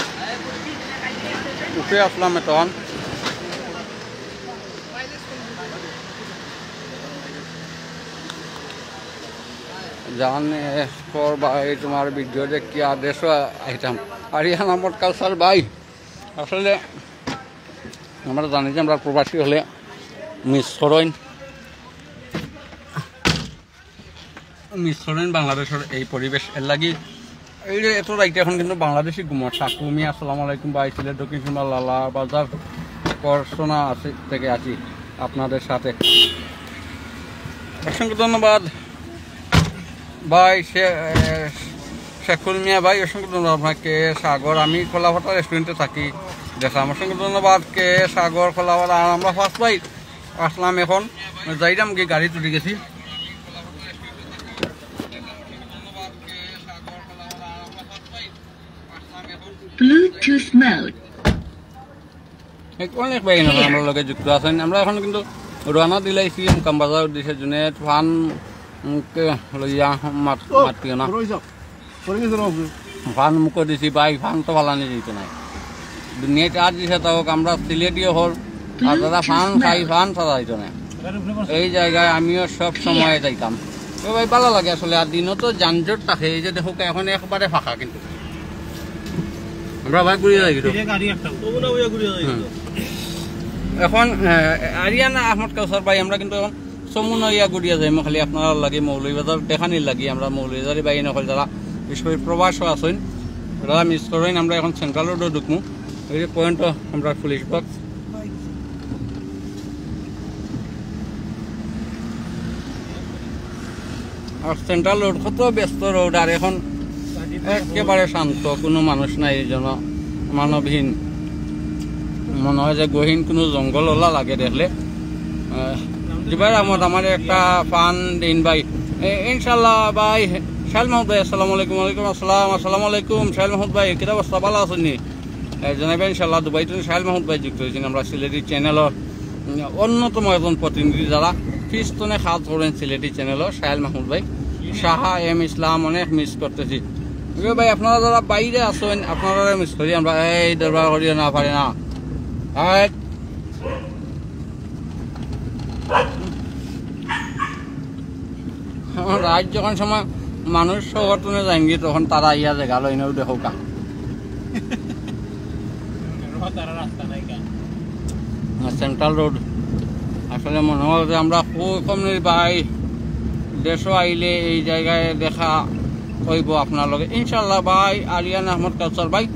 উঠে আসলাম এখন। জান এস পর ভাই, তোমার ভিডিও দেখিয়া দেশো আইতাম। আরিয়ান আহমদ কাউসার ভাই, আসলে আমরা জানি যে আমরা প্রবাসী হলে মিস করইন, মিস করইন বাংলাদেশের এই পরিবেশ। এর লাগি এই যে এত রাইতে এখন কিন্তু বাংলাদেশি ঘুমর। সাকু মিয়া, আসসালামু আলাইকুম ভাই, সিলেট দক্ষিণ সুরমা লালা বাজার করসোনা আছে, থেকে আছি আপনাদের সাথে। অসংখ্য ধন্যবাদ ভাই শে-, এ, শেখুল মিয়া ভাই, অসংখ্য ধন্যবাদ আপনাকে। সাগর, আমি কলাপাতা রেস্টুরেন্টে থাকি, দেখলাম। অসংখ্য ধন্যবাদ কে সাগর কলাপাতা। আর আমরা ফার্স্ট ভাই আসলাম, এখন যাইরাম গিয়া গাড়ি তুলি গেছি। Bluetooth mode। এক অনেক ভাই না আমরা লগে যুক্ত আছেন। আমরা এখন কিন্তু রওনা দিলাইছি মুকাম বাজার উদ্দেশ্যে। জুনেদ ফান, উম, কে লইয়া মাত-, মাতিও না। ফান মুখো দিছি ভাই, ফান তো ফালানি যাইতো না। দুনিয়াত আর দিশা থাকুক, আমরা সিলেটি হল, আর যারা ফান খাই, ফান ছাড়া যাইতো না। এই জায়গায় আমিও সব সময় যাইতাম। তো ভাই, ভালো লাগে আসলে। আর দিনও তো যানজট থাকে, এই যে দেখো এখন একবারে ফাঁকা, কিন্তু আমরা ভাই ঘুরিয়া যাই কিন্তু। এই যে গাড়ি একটা, তবু না হইয়া ঘুরিয়া যাই হুম। কিন্তু। এখন, আহ, আরিয়ান আহমদ কাউসার ভাই, আমরা কিন্তু এখন সমুনা ইয়া ঘুরিয়া যাইমু, খালি আপনারা লাগি মৌলভীবাজার দেখানির লাগি। আমরা মৌলভীবাজারি ভাই নকল যারা বিশেষ করে প্রবাসও আছেন, যারা মিস করেন, আমরা এখন সেন্ট্রাল রোডও ঢুকমু। এই যে পয়েন্টও আমরা পুলিশ বক্স। আর সেন্ট্রাল রোড কত ব্যস্ত রোড, আর এখন একেবারে শান্ত, কোনো মানুষ নাই, জন মানবহীন, মনে হয় যে গহীন কোনো জঙ্গল ওলা লাগে দেখলে। আহ, জুবাইর আহমদ, আমার একটা ফান দিন ভাই। এ, ইনশাল্লাহ ভাই। শাইল মাহমুদ ভাই, আসসালামু আলাইকুম। ওয়ালাইকুম আসসালাম, আসসালামু আলাইকুম। শাইল মাহমুদ ভাই, কিতা অবস্থা, ভালো আছেন নি? এ, জানাইবা ইনশাল্লাহ। দুবাই থেকে শাইল মাহমুদ ভাই যুক্ত হয়েছেন আমরা সিলেটি চ্যানেলর, উম, অন্যতম একজন প্রতিনিধি, যারা পিস্তনে কাজ করেন সিলেটি চ্যানেলর, শাইল মাহমুদ ভাই। শাহা এম ইসলাম, অনেক মিস করতেছি। এ ভাই, আপনারা যারা বাইরে আছেন, আপনারা মিস করি আমরা। এই দরবার করিও না, পারি না। এই এখন রাত যখন সময় মানুষ শহর তুলে যায়নি, তখন তারা আইয়া জাগা লইন, দেখো কা। তারা রাস্তা নাই কা। Central road. আসলে মনে হয় যে আমরা খুব কম নেই ভাই, দেশও আইলে এই জায়গায় দেখা হইব আপনার লগে ইনশাল্লাহ। ভাই আরিয়ান আহমদ কাউসার ভাই,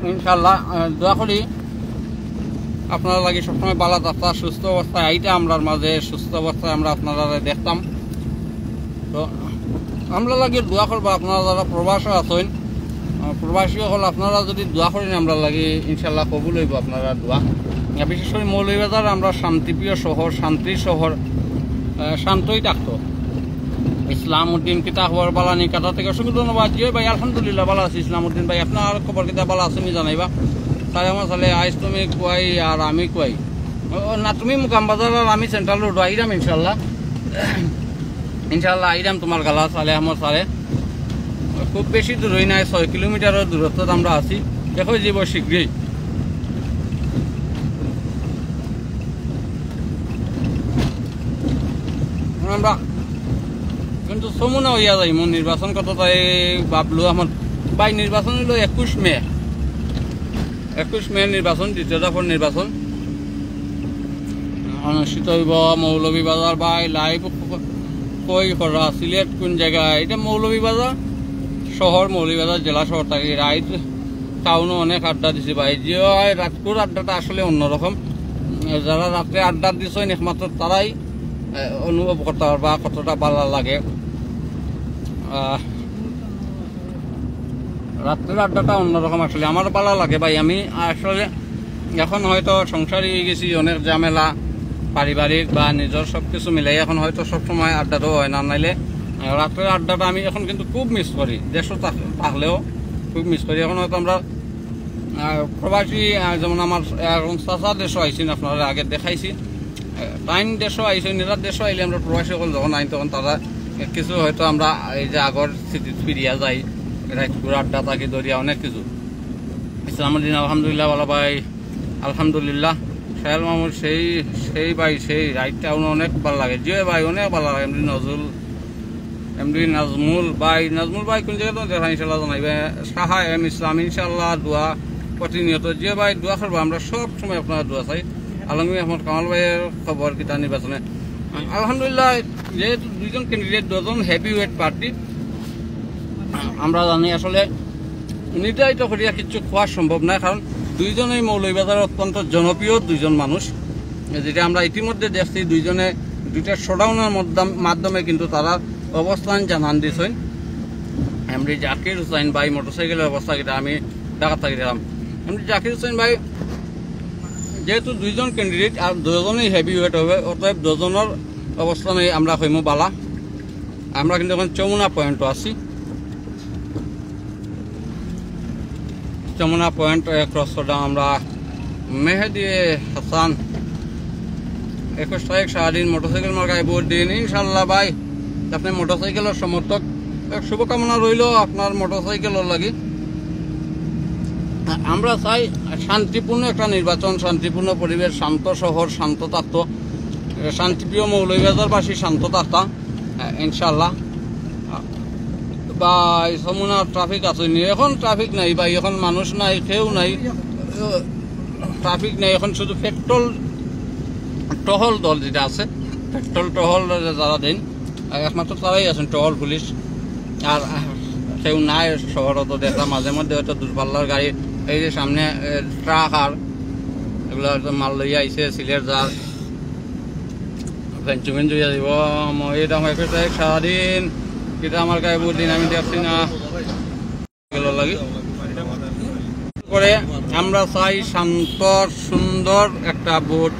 ইনশাল্লাহ, আহ, দোয়া করি আপনারা লাগি সবসময় ভালো থাকতা, সুস্থ অবস্থায় আইতা আমরার মাঝে, সুস্থ অবস্থায় আমরা আপনারা দেখতাম। তো আমরা লাগি দোয়া করবা, আপনারা যারা প্রবাসে আছেন, আহ, প্রবাসী হল আপনারা যদি দোয়া করেন আমরা লাগি, ইনশাল্লাহ কবুল হইব আপনারা দোয়া। আহ, বিশেষ করে মৌলভীবাজার আমরা শান্তিপ্রিয় শহর, শান্তির শহর, আহ, শান্তই থাকতো। ইসলাম উদ্দিন কিতা খবর বালানি কাটা থেকে অসংখ্য ধন্যবাদ। জি ভাই, আলহামদুলিল্লাহ ভালো আছি ইসলাম উদ্দিন ভাই, আপনার খবর কিতা ভালো আছেন জানাইবা। সালাম সালে আইস তুমি কই আর আমি কই? ও, না, তুমি মুকাম বাজার আর আমি সেন্ট্রাল রোড আইরাম ইনশাল্লাহ। ইনশাল্লাহ আইরাম তোমার গালা সালে আহমদ সালে। খুব বেশি দূরই নাই, ছয় কিলোমিটারের দূরত্ব আমরা আছি। দেখো যাব শীঘ্রই। আমরা কিন্তু সমুনা হইয়া যাইমু, নির্বাচন কত তাই বাবলু আহমদ ভাই। নির্বাচন হইল একুশ মে, একুশ মে নির্বাচন, দ্বিতীয় দফার নির্বাচন অনুষ্ঠিত হইব। মৌলভীবাজার ভাই লাইভ কই করা, সিলেট কোন জায়গায়? এটা মৌলভীবাজার শহর, মৌলভীবাজার জেলা শহর থাকি। রাইত টাউনে অনেক আড্ডা দিছি ভাই, যে হয় রাতকুর আড্ডাটা আসলে অন্যরকম। যারা রাত্রে আড্ডা দিছেন একমাত্র তারাই আহ, অনুভব করতে পারবা কতটা ভালো লাগে। আহ, রাত্রের আড্ডাটা অন্যরকম আসলে আমার ভালো লাগে ভাই। আমি আসলে এখন হয়তো সংসারী হয়ে গেছি, অনেক ঝামেলা পারিবারিক বা নিজের সব কিছু মিলাই এখন হয়তো সব সময় আড্ডাটাও হয় না, নাইলে আহ, রাত্রের আড্ডাটা আমি এখন কিন্তু খুব মিস করি। দেশও থাক- থাকলেও খুব মিস করি। এখন হয়তো আমরা আহ, প্রবাসী, আহ, যেমন আমার এখন চাচা দেশও আইছেন, আপনারা আগে দেখাইছি। আহ, তাইন দেশও আইছেন, এরা দেশও আইলে আমরা প্রবাসী হকল যখন আইন তখন তারা কিছু হয়তো আমরা এই যে আগর স্মৃতি ফিরিয়া যাই, রাইতকুর আড্ডা থাকি ধরিয়া অনেক কিছু। ইসলামউদ্দিন আলহামদুলিল্লাহ ভালো ভাই, আলহামদুলিল্লাহ। সোহেল মাহমুদ সেই, সেই ভাই সেই, রাইত টাউন অনেক ভালো লাগে। জি ভাই, অনেক ভালো লাগে। এমডি নজরুল, এমডি নাজমুল ভাই, নাজমুল ভাই কোন জায়গা তো দেখা ইনশাল্লাহ জানাইবে। সাহা এম ইসলাম ইনশাল্লাহ দোয়া প্রতিনিয়ত। জি ভাই দোয়া করবো, আমরা সব সময় আপনারা দোয়া চাই। আলমগীর আহমদ কামাল ভাইয়ের খবর কিতা নির্বাচনে? আলহামদুলিল্লাহ, যেহেতু দুইজন ক্যান্ডিডেট, দুজন হেভি ওয়েট প্রার্থী, আমরা জানি আসলে নির্ধারিত করিয়া কিছু খোয়া সম্ভব নয়, কারণ দুইজনেই মৌলভীবাজার অত্যন্ত জনপ্রিয় দুইজন মানুষ, যেটা আমরা ইতিমধ্যে দেখছি দুইজনে দুইটা শোডাউনের মধ্যম-, মাধ্যমে কিন্তু তারা অবস্থান জানান দিছেন। এমডি জাকির হোসেন ভাই মোটরসাইকেলের অবস্থা কিতা আমি ঢাকা থাকি দেখলাম। এমডি জাকির হোসেন ভাই যেহেতু দুইজন ক্যান্ডিডেট আর দুজনেই হেভি ওয়েট হবে, অতএব দুজনের অবস্থানে আমরা হইমু বালা। আমরা কিন্তু এখন যমুনা পয়েন্টও আছি। যমুনা পয়েন্ট, এ, ক্রস করলাম আমরা। মেহেদি হাসান, একুশ তারিখ সারাদিন মোটরসাইকেল মার্কায় ভোট দিন ইনশাল্লাহ ভাই। আপনি মোটরসাইকেলের সমর্থক, এক শুভকামনা রইল আপনার মোটরসাইকেলের লাগি। আমরা চাই শান্তিপূর্ণ একটা নির্বাচন, শান্তিপূর্ণ পরিবেশ, শান্ত শহর, শান্ত থাকতো, শান্তিপ্রিয় মৌলভীবাজারবাসী শান্ত থাকতা। আহ, ইনশাল্লাহ। আহ, ভাই, যমুনা ট্রাফিক আছে নি? এখন ট্রাফিক নাই ভাই, এখন মানুষ নাই, কেউ নাই, আহ, ট্রাফিক নাই। এখন শুধু পেট্রোল টহল দল যেটা আছে, পেট্রোল টহল যারা দেন, আহ, একমাত্র তারাই আছেন টহল পুলিশ। আর, আহ, কেউ নাই শহরে তো দেখলাম মাঝে মধ্যে হয়তো দূরপাল্লার গাড়ি, এই যে সামনে, আহ, ট্রাক আর এগুলা হয়তো মাল লইয়া আইছে, সিলেট যার। বেঞ্চু বেঞ্চু ইয়া দিব, মই এটা আমার একটা সারাদিন, এটা আমার গায়ে বহুত দিন আমি দেখছি না। গেল লাগি। করে আমরা চাই শান্ত, সুন্দর একটা ভোট,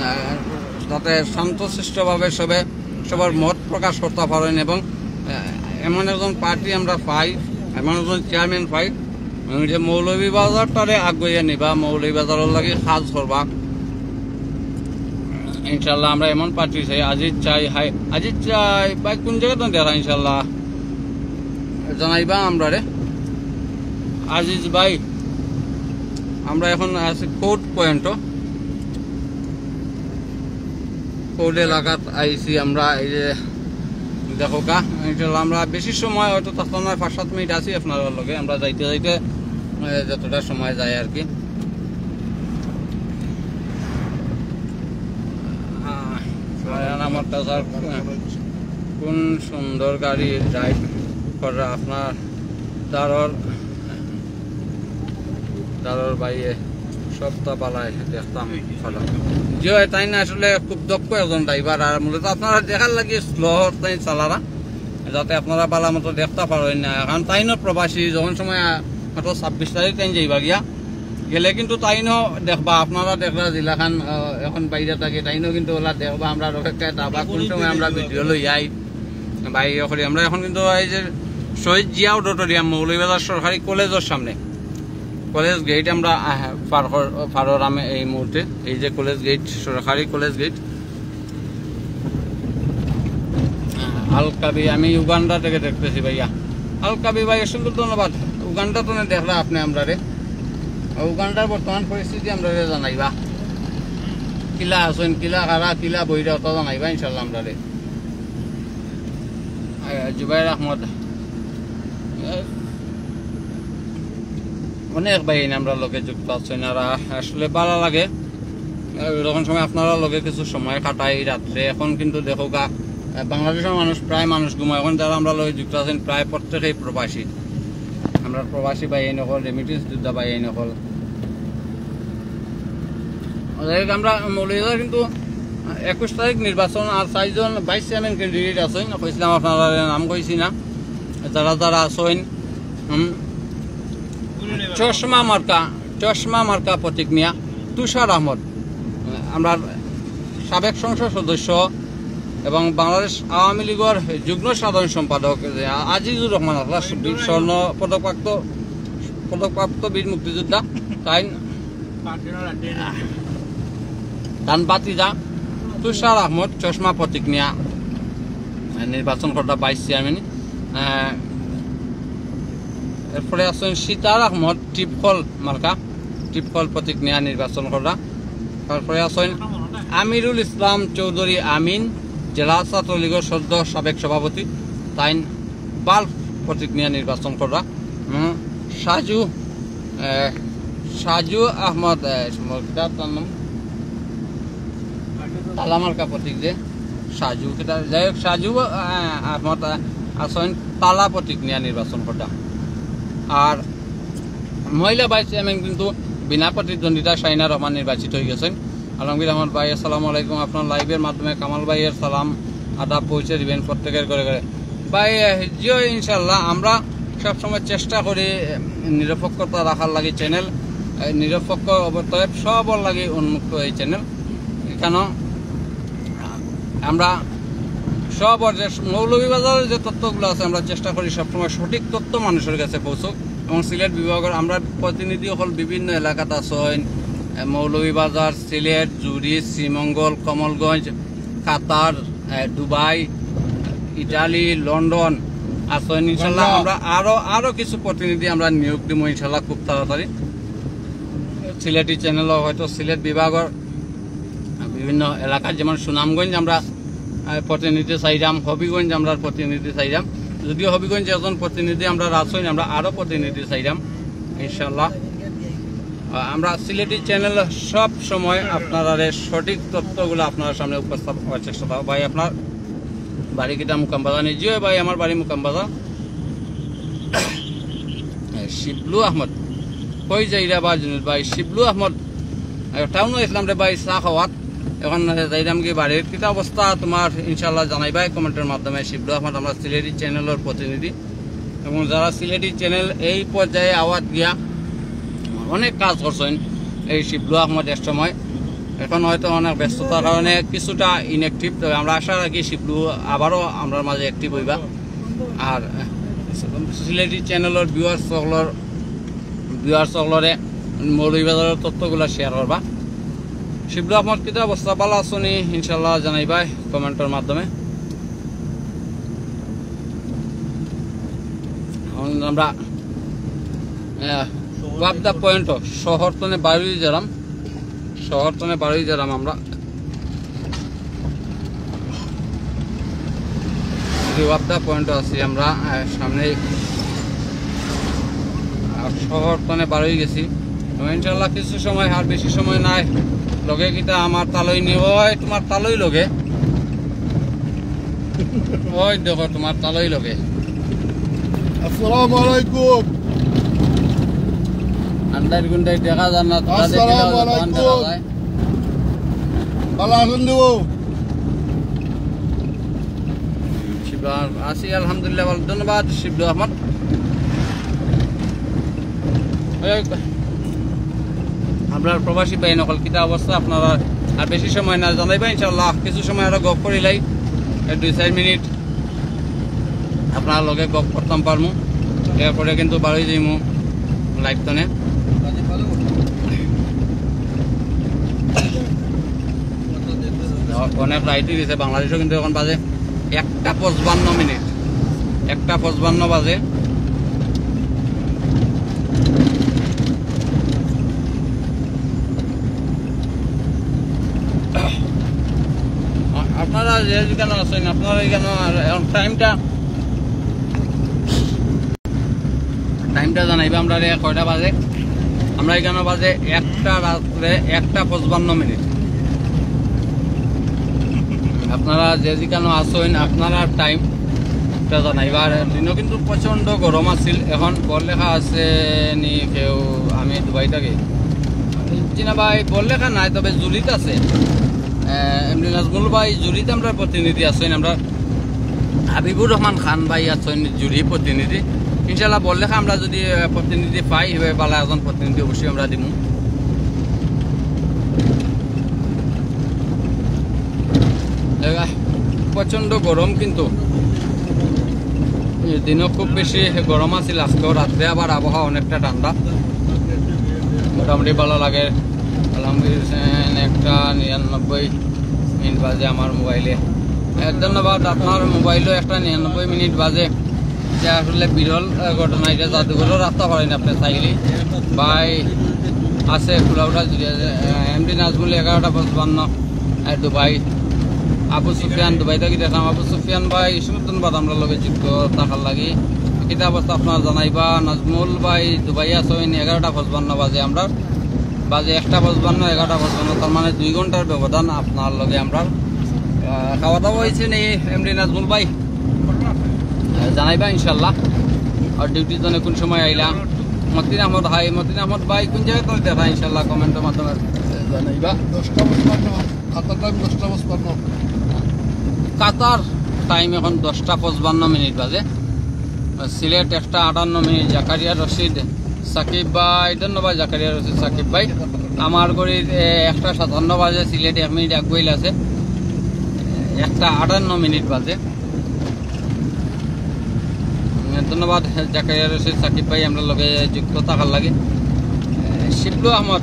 আহ, যাতে শান্তশিষ্টভাবে সবে সবার মত প্রকাশ করতে পারেন এবং, আহ, এমন একজন প্রার্থী আমরা পাই, এমন একজন চেয়ারম্যান পাই, আমি যে মৌলভীবাজারটারে আগুয়ে নিবা, মৌলভীবাজারের লাগি কাজ করবা। ইনশাল্লাহ আমরা এমন প্রার্থী চাই, আজিজ চাই, হাই, আজিজ চাই, ভাই কোন জায়গা তো দেখা ইনশাল্লাহ জানাইবা আমরারে। আজিজ ভাই, আমরা এখন আছি কোর্ট পয়েন্টও। কোর্ট এলাকাত আইছি আমরা, এই যে দেখো কা, ইনশাল্লাহ আমরা বেশি সময় হয়তো থাকতাম না, পাঁচ সাত মিনিট আছি আপনার লগে। আমরা যাইতে যাইতে, এ, যতটা সময় যায় আর কি। আমার কাছে আর কোন সুন্দর গাড়ি ড্রাইভ করে আপনার দারর দারর বাইয়ে সবটা বালায় দেখতাম। ভালো। জি ভাই, তাইন আসলে খুব দক্ষ একজন ড্রাইভার। আর মূলত আপনারা দেখার লাগি স্লো তাইন চালারা, যাতে আপনারা বালা মতো দেখতা পারেন না। কারণ তাইনও প্রবাসী, যখন সময়, আহ, মাত্র ছাব্বিশ তারিখ তাইন যাইবা গিয়া, গেলে কিন্তু তাইনও দেখবা, আপনারা দেখরা জিলাখান, আহ, এখন বাইরে থাকে, তাইনও কিন্তু ওলা দেখবা আমরা অপেক্ষায় থাকবা কোন সময় আমরা ভিডিও লই আই। ভাই, করি আমরা এখন কিন্তু এই যে শহীদ জিয়া অডিটোরিয়াম, মৌলভীবাজার সরকারি কলেজের সামনে, কলেজ গেট আমরা, আহ, পার কর-, পার হরাম এই মুহূর্তে। এই যে কলেজ গেট, সরকারি কলেজ গেট। আল কাবি, আমি উগান্ডা থেকে দেখতেছি ভাইয়া। আল কাবি ভাই, অসংখ্য ধন্যবাদ। উগান্ডা তো না দেখলা আপনি আমরারে, উগান্ডার বর্তমান পরিস্থিতি আমরারে জানাইবা, কিলা আছেন, কিলা খারা, কিলা বইরা, ওটা জানাইবা ইনশাল্লাহ আমরারে। আহ, জুবাইর আহমদ, আহ, অনেক ভাই এনে আমরা লগে যুক্ত আছেন, আর আসলে ভালো লাগে। আহ, এরকম সময় আপনারা লগে কিছু সময় কাটাই রাত্রে। এখন কিন্তু দেখো গা, আহ, বাংলাদেশের মানুষ, প্রায় মানুষ ঘুমায়। এখন যারা আমরা লগে যুক্ত আছেন, প্রায় প্রত্যেকেই প্রবাসী। আমরা প্রবাসী ভাই এই নকল, রেমিটেন্স যোদ্ধা ভাই এই নকল। যাই হোক, আমরা মৌলভীবাজার কিন্তু একুশ তারিখ নির্বাচন, আর চারজন ভাইস চেয়ারম্যান ক্যান্ডিডেট আছেন, কইছিলাম আপনারা নাম কইছি না, যারা যারা আছেন, হুম, চশমা মার্কা, চশমা মার্কা প্রতীক নিয়া তুষার আহমদ, আমরা সাবেক সংসদ সদস্য এবং বাংলাদেশ আওয়ামী লীগের যুগ্ম সাধারণ সম্পাদক আজিজুর রহমান আখলাস, স্বর্ণ পদকপ্রাপ্ত, পদকপ্রাপ্ত বীর মুক্তিযোদ্ধা, তাইন তান ভাতিজা তুষার আহমদ চশমা প্রতীক নিয়া নির্বাচন করতা ভাইস চেয়ারম্যান। আহ, এরপরে আছেন সিতার আহমদ টিপকল মার্কা, টিপকল প্রতীক নিয়া নির্বাচন করতা। তারপরে আছেন আমিরুল ইসলাম চৌধুরী আমিন, জেলা ছাত্রলীগের সদ্য সাবেক সভাপতি, তাইন বাল্ব প্রতীক নিয়া নির্বাচন করতা। হুম, সাজু, আহ, সাজু আহমদ, আহ, সম্ভবত তার নাম তালা মার্কা প্রতীক যে সাজু, কিতা, যাই হোক, সাজু, আহ, আহমদ, আহ, আছেন তালা প্রতীক নিয়া নির্বাচন করতা। আর মহিলা ভাইস চেয়ারম্যান কিন্তু বিনা প্রতিদ্বন্দ্বিতা শাহিনা রহমান নির্বাচিত হয়ে গেছেন। আলমগীর আহমদ ভাই, আসসালামু আলাইকুম। আপনার লাইভের মাধ্যমে কামাল ভাইয়ের সালাম আদাব পৌঁছে দিবেন প্রত্যেকের ঘরে ঘরে। ভাই, আহ, জিও, ইনশাল্লাহ, আমরা সবসময় চেষ্টা করি, আহ, নিরপেক্ষতা রাখার লাগি চ্যানেল, আহ, নিরপেক্ষ অতএব সবর লাগি উন্মুক্ত এই চ্যানেল। কেন আমরা সবর যে মৌলভীবাজারের যে তথ্যগুলো আছে, আমরা চেষ্টা করি সবসময় সঠিক তথ্য মানুষের কাছে পৌঁছুক। এবং সিলেট বিভাগের আমরা প্রতিনিধি হল বিভিন্ন এলাকাত আছেন, আহ, মৌলভীবাজার, সিলেট, জুড়ি, শ্রীমঙ্গল, কমলগঞ্জ, কাতার, আহ, দুবাই, ইটালি, লন্ডন আছেন। ইনশাল্লাহ আমরা আরো, আরো কিছু প্রতিনিধি আমরা নিয়োগ দিব ইনশাল্লাহ খুব তাড়াতাড়ি। সিলেটি চ্যানেলও হয়তো সিলেট বিভাগের বিভিন্ন এলাকার, যেমন সুনামগঞ্জ আমরা, আহ, প্রতিনিধি চাইরাম, হবিগঞ্জ আমরা প্রতিনিধি চাইরাম। যদিও হবিগঞ্জ একজন প্রতিনিধি আমরা রাখছইন, আমরা আরো প্রতিনিধি চাইরাম ইনশাল্লাহ। আহ, আমরা সিলেটি চ্যানেল সব সময় আপনারারে সঠিক তথ্যগুলো আপনার সামনে উপস্থাপন করার চেষ্টা করব। ভাই, আপনার বাড়ি কিতা? মুকামবাজার নি? জি ভাই, আমার বাড়ি মুকামবাজার। এ, শিবলু আহমদ, কই যাইরা বা জুনেদ ভাই? শিবলু আহমদ, এ, টাউনো আইছলাম রে ভাই চা খাওয়াত, এখন, এ, যাইরাম কি বাড়িত। কিতা অবস্থা তোমার ইনশাল্লাহ জানাইবায় কমেন্টের মাধ্যমে। শিবলু আহমদ আমরা সিলেটি চ্যানেলের প্রতিনিধি, এবং যারা সিলেটি চ্যানেল এই পর্যায়ে আওয়াত গিয়া অনেক কাজ করছেন এই শিবলু আহমদ এক সময়, এখন হয়তো অনেক ব্যস্ততার কারণে কিছুটা ইনঅ্যাক্টিভ। তবে আমরা আশা রাখি শিবলু আবারও আমরার মাঝে অ্যাক্টিভ হইবা। আর সিলেটি চ্যানেলের ভিউয়ার্স সকলর, ভিউয়ার্স সকলরে মৌলভীবাজারের তথ্যগুলা শেয়ার করবা। শিবলু আহমদ, কিতা অবস্থা? ভালা আছো নি? ইনশাল্লাহ জানাইবায় কমেন্টের মাধ্যমে। এখন আমরা, আহ, ওয়াবদা পয়েন্ট, শহর তনে বারোই যারাম, শহর তনে বারোই যারাম আমরা। যে ওয়াবদা পয়েন্ট আছি আমরা, আহ, সামনে, আর শহর তনে বারোই গেছি। তো ইনশাল্লাহ কিছু সময়, আর বেশি সময় নাই। লগে কিতা আমার তালই নিব, ওই তোমার তালই লগে। ওই দেখো, তোমার তালই লগে। আসসালামু আলাইকুম। আন্দার গুন্ডায় দেখা যায় না, তোরা দেখলে আসসালামু হয়তো তখন দেখা আলাইকুম। যায়। ভালা আছইন নি? শিবলু, আছি আলহামদুলিল্লাহ, ভালা। ধন্যবাদ শিবলু আহমদ। এই, আমরার প্রবাসী ভাই অকল, কিতা অবস্থা আপনারার? আর বেশি সময় না জানাইবা ইনশাআল্লাহ, কিছু সময় আরো গপ করিলাই, এই দুই চাইর মিনিট আপনারার লগে গপ করতাম পারমু, এরপরে কিন্তু বারই যাইমু লাইভ তনে। অনেক রাইত অই গেছে, বাংলাদেশো কিন্তু এখন বাজে একটা পঁচপান্ন মিনিট, একটা পঁচপান্ন বাজে। আ-, আপনারা যে যেখানো আছইন, আপনারা এখানো আর এখন টাইমটা, টাইমটা জানাইবা আমরারে কয়টা বাজে। আমরা এখানো বাজে একটা রাত্রে একটা পঁচপান্ন মিনিট। আপনারা যে যেখানো আছইন, আপনারা টাইমটা জানাইবা। আর দিনো কিন্তু প্রচণ্ড গরম আছিল, এখন বড়লেখা আছে নি কেউ? আমি দুবাই থাকি। জি না ভাই, বড়লেখা নাই, তবে জুরিত আছে। আহ, এমডি নাজমুল ভাই জুরিত আমরার প্রতিনিধি আছইন, আমরার হাবিবুর রহমান খান ভাই আছইন জুরি প্রতিনিধি। ইনশাআল্লাহ বড়লেখা আমরা যদি, আহ, প্রতিনিধি পাই, হিভাবে ভালা একজন প্রতিনিধি অবশ্যই আমরা দিমু। এবার প্রচণ্ড গরম কিন্তু। এই দিনো খুব বেশি গরম আছিল, আজকেও রাত্রে আবার আবহাওয়া অনেকটা ঠান্ডা, মোটামুটি ভালা লাগে। আলহামদুলিল্লাহ, একটা নিরানব্বই মিনিট বাজে আমার মোবাইলে। এ, ধন্যবাদ, আপনার মোবাইলও একটা নিরানব্বই মিনিট বাজে। যে আসলে বিরল, এ, ঘটনা, এটা জাদুঘরও রাখতে পারেন আপনি চাইলে। ভাই আছে, খোলা উঠা জুড়ে আছে। এ, এমডি নাজমুল এগারোটা পঁচপান্ন, এ, দুবাই। আবু সুফিয়ান দুবাই থাকি দেখলাম। আবু সুফিয়ান ভাই, সুন্দর ধন্যবাদ আমরার লগে যুক্ত থাকার লাগি। কিতা অবস্থা আপনারা জানাইবা। নাজমুল ভাই দুবাই আছইন, এগারোটা পঁচপান্ন বাজে, আমরার বাজে একটা পঁচপান্ন, এগারোটা পঁচপান্ন, তার মানে দুই ঘন্টার ব্যবধান আপনার লগে আমরার। আহ, খাওয়া দাওয়া অইছে নি এমডি নাজমুল ভাই? আহ, জানাইবা ইনশাল্লাহ। আর ডিউটি জনে কোন সময় আইলা? মতিন আহমদ, হাই মতিন আহমদ ভাই, কোন জায়গা করে দেখা ইনশাল্লাহ কমেন্টের মাধ্যমে, আহ, জানাইবা। দশটা পঁচপান্ন, কাতার টাইম দশটা পঁচপান্ন। কাতার টাইম এখন দশটা পঁচপান্ন মিনিট বাজে। সিলেট একটা আটান্ন মিনিট, জাকারিয়া রশিদ সাকিব ভাই, ধন্যবাদ জাকারিয়া রশিদ সাকিব ভাই। আমার ঘড়ির, এ, একটা সাতান্ন বাজে, সিলেট এক মিনিট আগুয়াইল আছে, একটা আটান্ন মিনিট বাজে। ধন্যবাদ জাকারিয়া রশিদ সাকিব ভাই, আমরার লগে যুক্ত থাকার লাগি। এ, শিবলু আহমদ,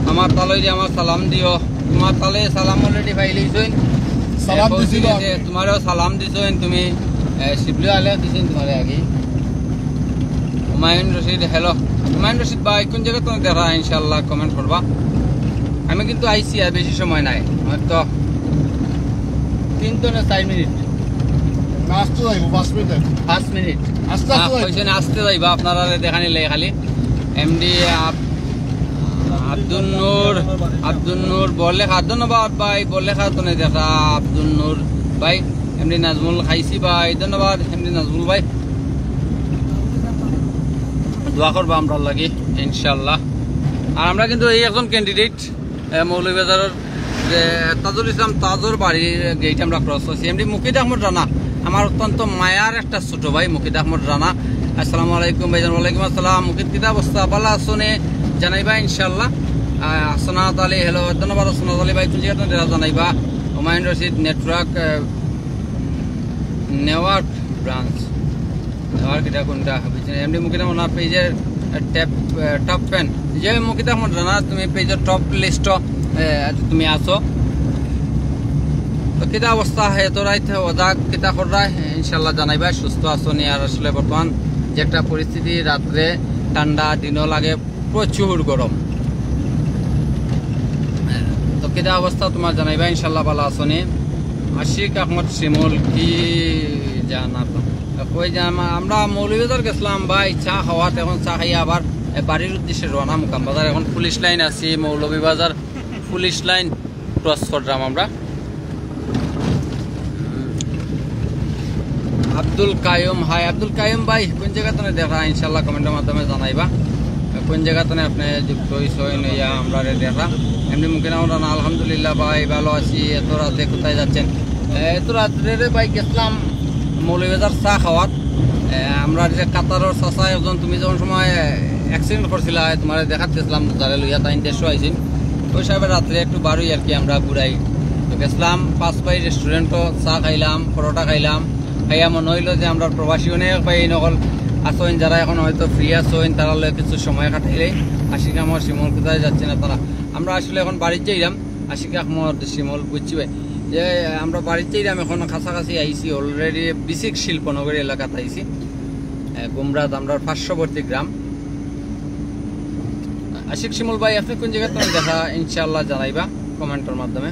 আমার তালই যে আমার সালাম দিও, তোমার তালে সালাম already পাইলিছইন। সালাম এ, দিছি পৌঁছে বা। গেছে, তোমারেও সালাম দিছইন তুমি, এ, শিবলু আলে দিছইন তোমারে আগে। হুমায়ুন রশিদ, হ্যালো। হুমায়ুন রশিদ ভাই, কোন জায়গা তুমি দেখা? ইনশাল্লাহ কমেন্ট করবা। আমি কিন্তু আইছি, আর বেশি সময় নাই, হয়তো তিন তো না চার মিনিট। না, আসতে যাইব, পাঁচ মিনিট। পাঁচ মিনিট। আস্তে আস্তে আহ, যাইব। কইছেন আসতে যাইবা, আপনারা দেখানি লাই খালি। এমডি আব-, আব্দুল নূর, আব্দুল নূর বড়লেখা, ধন্যবাদ ভাই, বড়লেখা তো নাই দেখা, আব্দুল নূর ভাই, এমডি নাজমুল খাইছি ভাই, ধন্যবাদ এমডি নাজমুল ভাই। দোয়া করবা আমরার লাগি, ইনশাআল্লাহ। আর আমরা কিন্তু এই একজন ক্যান্ডিডেট, এ, মৌলভীবাজারের যে তাজুল ইসলাম তাজর বাড়ির গেট আমরা ক্রস করছি। এমডি মুকিদ আহমদ রানা, আমার অত্যন্ত মায়ার একটা ছোট ভাই মুকিদ আহমদ রানা। আসসালামু আলাইকুম ভাইজান। ওয়ালাইকুম আসসালাম। মুকিদ, কিতা অবস্থা? ভালা আছো নি? জানাইবা ইনশাআল্লাহ। আহ, হাসনাত আলী, হ্যালো, ধন্যবাদ হাসনাত আলী ভাই। কোন জায়গা থেকে জানাইবা? হুমায়ুন রশিদ নেটওয়ার্ক, আহ, নেওয়ার্ক ব্রাঞ্চ। আর কিতা কোনটা? এমডি মুকিদ আহমদ পেজের টপ, টপ ফ্যান। যে মুকিদ আহমদ রানা, তুমি পেজের টপ লিস্ট, এ, তুমি আছো। তো কিতা অবস্থা? হে তো রাইত ওজা কিতা কররা? ইনশাল্লাহ জানাইবা সুস্থ আছো নি। আর আসলে বর্তমান যে একটা পরিস্থিতি, রাত্রে ঠান্ডা, দিনও লাগে প্রচুর গরম। তো কিতা অবস্থা তোমার জানাইবা, ইনশাল্লাহ ভালা আছো নি। আশিক আহমদ শিমুল, কি জানা তো? কই যে আমা-, আমরা মৌলভীবাজার গেছিলাম ভাই চা খাওয়াত, এখন চা খাইয়া আবার, এ, বাড়ির উদ্দেশ্যে রওনা মুকাম বাজার। এখন পুলিশ লাইন আছি, মৌলভীবাজার পুলিশ লাইন ক্রস করলাম আমরা। আব্দুল কায়ুম, হাই আব্দুল কায়ুম ভাই, কোন জাগা তনে দেখরা? ইনশাআল্লাহ কমেন্টর মাধ্যমে জানাইবা কোন জাগা তনে আপনে যুক্ত অইছইন অইয়া আমরারে দেখরা। এমনি মুখে না আমরা না, আলহামদুলিল্লাহ ভাই, ভালো আছি। এত রাতে কোথায় যাচ্ছেন? এ, এত রাত্রে রে ভাই গেছলাম মৌলভীবাজার চা খাওয়াত। এ, আমরা যে কাতারর চাচা একজন, তুমি যখন সময় অ্যাক্সিডেন্ট করছিলা, তোমারে দেখাত গেছলাম, যারে লইয়া তাইন দেশো আইছইন। ওই সাহেবের রাত্রে একটু বারোই আর কি আমরা ঘুরাই। তো গেছলাম পাঁচ ভাই রেস্টুরেন্টও, চা খাইলাম, পরোটা খাইলাম। খাইয়া মনে হইলো যে আমরা প্রবাসী অনেক ভাই এই নকল আছইন, যারা এখন হয়তো ফ্রি আছইন, তারা লগে কিছু সময় কাটাইলে। আশিক আহমদ শিমুল কোথায় যাচ্ছেন আপনারা? আমরা আসলে এখন বাড়িত যাইলাম। আশিক আহমদ শিমুল বুঝছি ভাই, যে আমরা বাড়িত যাইলাম, এখন কাছাকাছি আইছি, অলরেডি বিসিক শিল্পনগরী এলাকাত আইছি। এ, গুমরাত আমরার পার্শ্ববর্তী গ্রাম। আশিক শিমুল ভাই, আপনে কোন জাগা তনে দেখরা? ইনশাআল্লাহ জানাইবা কমেন্টর মাধ্যমে।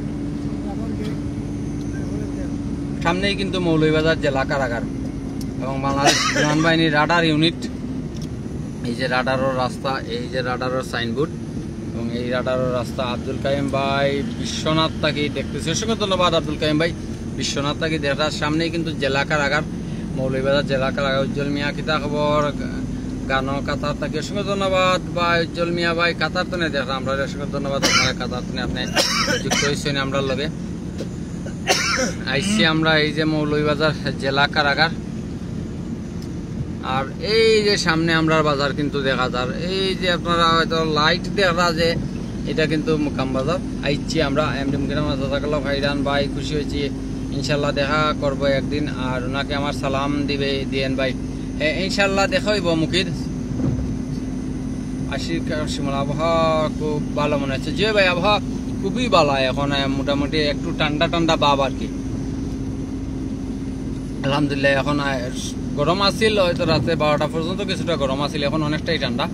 সামনেই কিন্তু মৌলভীবাজার জেলা কারাগার এবং বাংলাদেশ বিমান বাহিনীর রাডার ইউনিট। এই যে রাডারর রাস্তা, এই যে রাডারর সাইনবোর্ড এবং এই রাডারর রাস্তা। আব্দুল কাইম ভাই বিশ্বনাথ থাকি দেখতেছি, অসংখ্য ধন্যবাদ আব্দুল কাইম ভাই। বিশ্বনাথ থাকি দেখরা, সামনেই কিন্তু জেলা কারাগার, মৌলভীবাজার জেলা কারাগার। উজ্জ্বল মিয়া, কিতা খবর? গানো কাতার থাকি অসংখ্য ধন্যবাদ ভাই। উজ্জ্বল মিয়া ভাই, কাতার তনে দেখরা আমরারে, অসংখ্য ধন্যবাদ আপনারে, কাতার তনে আপনে যুক্ত অইছইন আমরার লগে। আইছি আমরা এই যে মৌলভীবাজার জেলা কারাগার, আর এই যে সামনে আমরার বাজার কিন্তু দেখা যার। এই যে আপনারা হয়তো লাইট দেখরা যে, এটা কিন্তু মুকাম বাজার। আইছি আমরা এমডি মুকির আহমদ জাজাকাল্লাহ খাইরান ভাই, খুশি হয়েছি। ইনশাল্লাহ দেখা করবো একদিন, আর ওনাকে আমার সালাম দিবে, দিয়েন ভাই। হ্যাঁ, ইনশাল্লাহ দেখা হইব মুকির। আশিক শিমুল, আবহাওয়া খুব ভালো মনে হচ্ছে। জি ভাই, আবহাওয়া খুবই ভালো এখন, আহ, মোটামুটি একটু ঠান্ডা ঠান্ডা ভাব আর কি। আলহামদুলিল্লাহ, এখন, আহ, গরম আছিল, হয়তো রাতে বারোটা পর্যন্ত কিছুটা গরম আছিল, এখন অনেকটাই ঠান্ডা।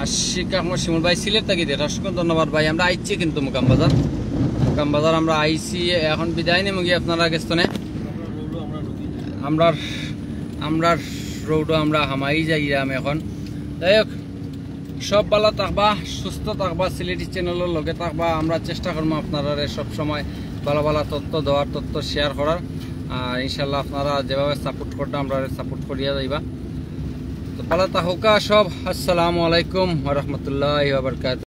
আশিক আহমদ শিমুল ভাই, সিলেট থাকি দেখরা, অসংখ্য ধন্যবাদ ভাই। আমরা আইছি কিন্তু মুকাম বাজার, মুকাম বাজার আমরা আইছি, এখন বিদায় নিমু গিয়া আপনারা গেছ তনে। আমরার, আমরার রোডও আমরা হামাই যাইরাম এখন। যাই হোক, সব ভালো থাকবা, সুস্থ থাকবা, সিলেটি চ্যানেলর লগে থাকবা। আমরা চেষ্টা করবো আপনারারে সব সময় ভালো ভালো তথ্য দেওয়ার, তথ্য শেয়ার করার। আর ইনশাল্লাহ আপনারা যেভাবে সাপোর্ট কররা, আমরারে সাপোর্ট করিয়া যাইবা। তো ভালো থাকুকা সব। আসসালামু আলাইকুম ওয়া রাহমাতুল্লাহি ওয়া বারাকাতুহু।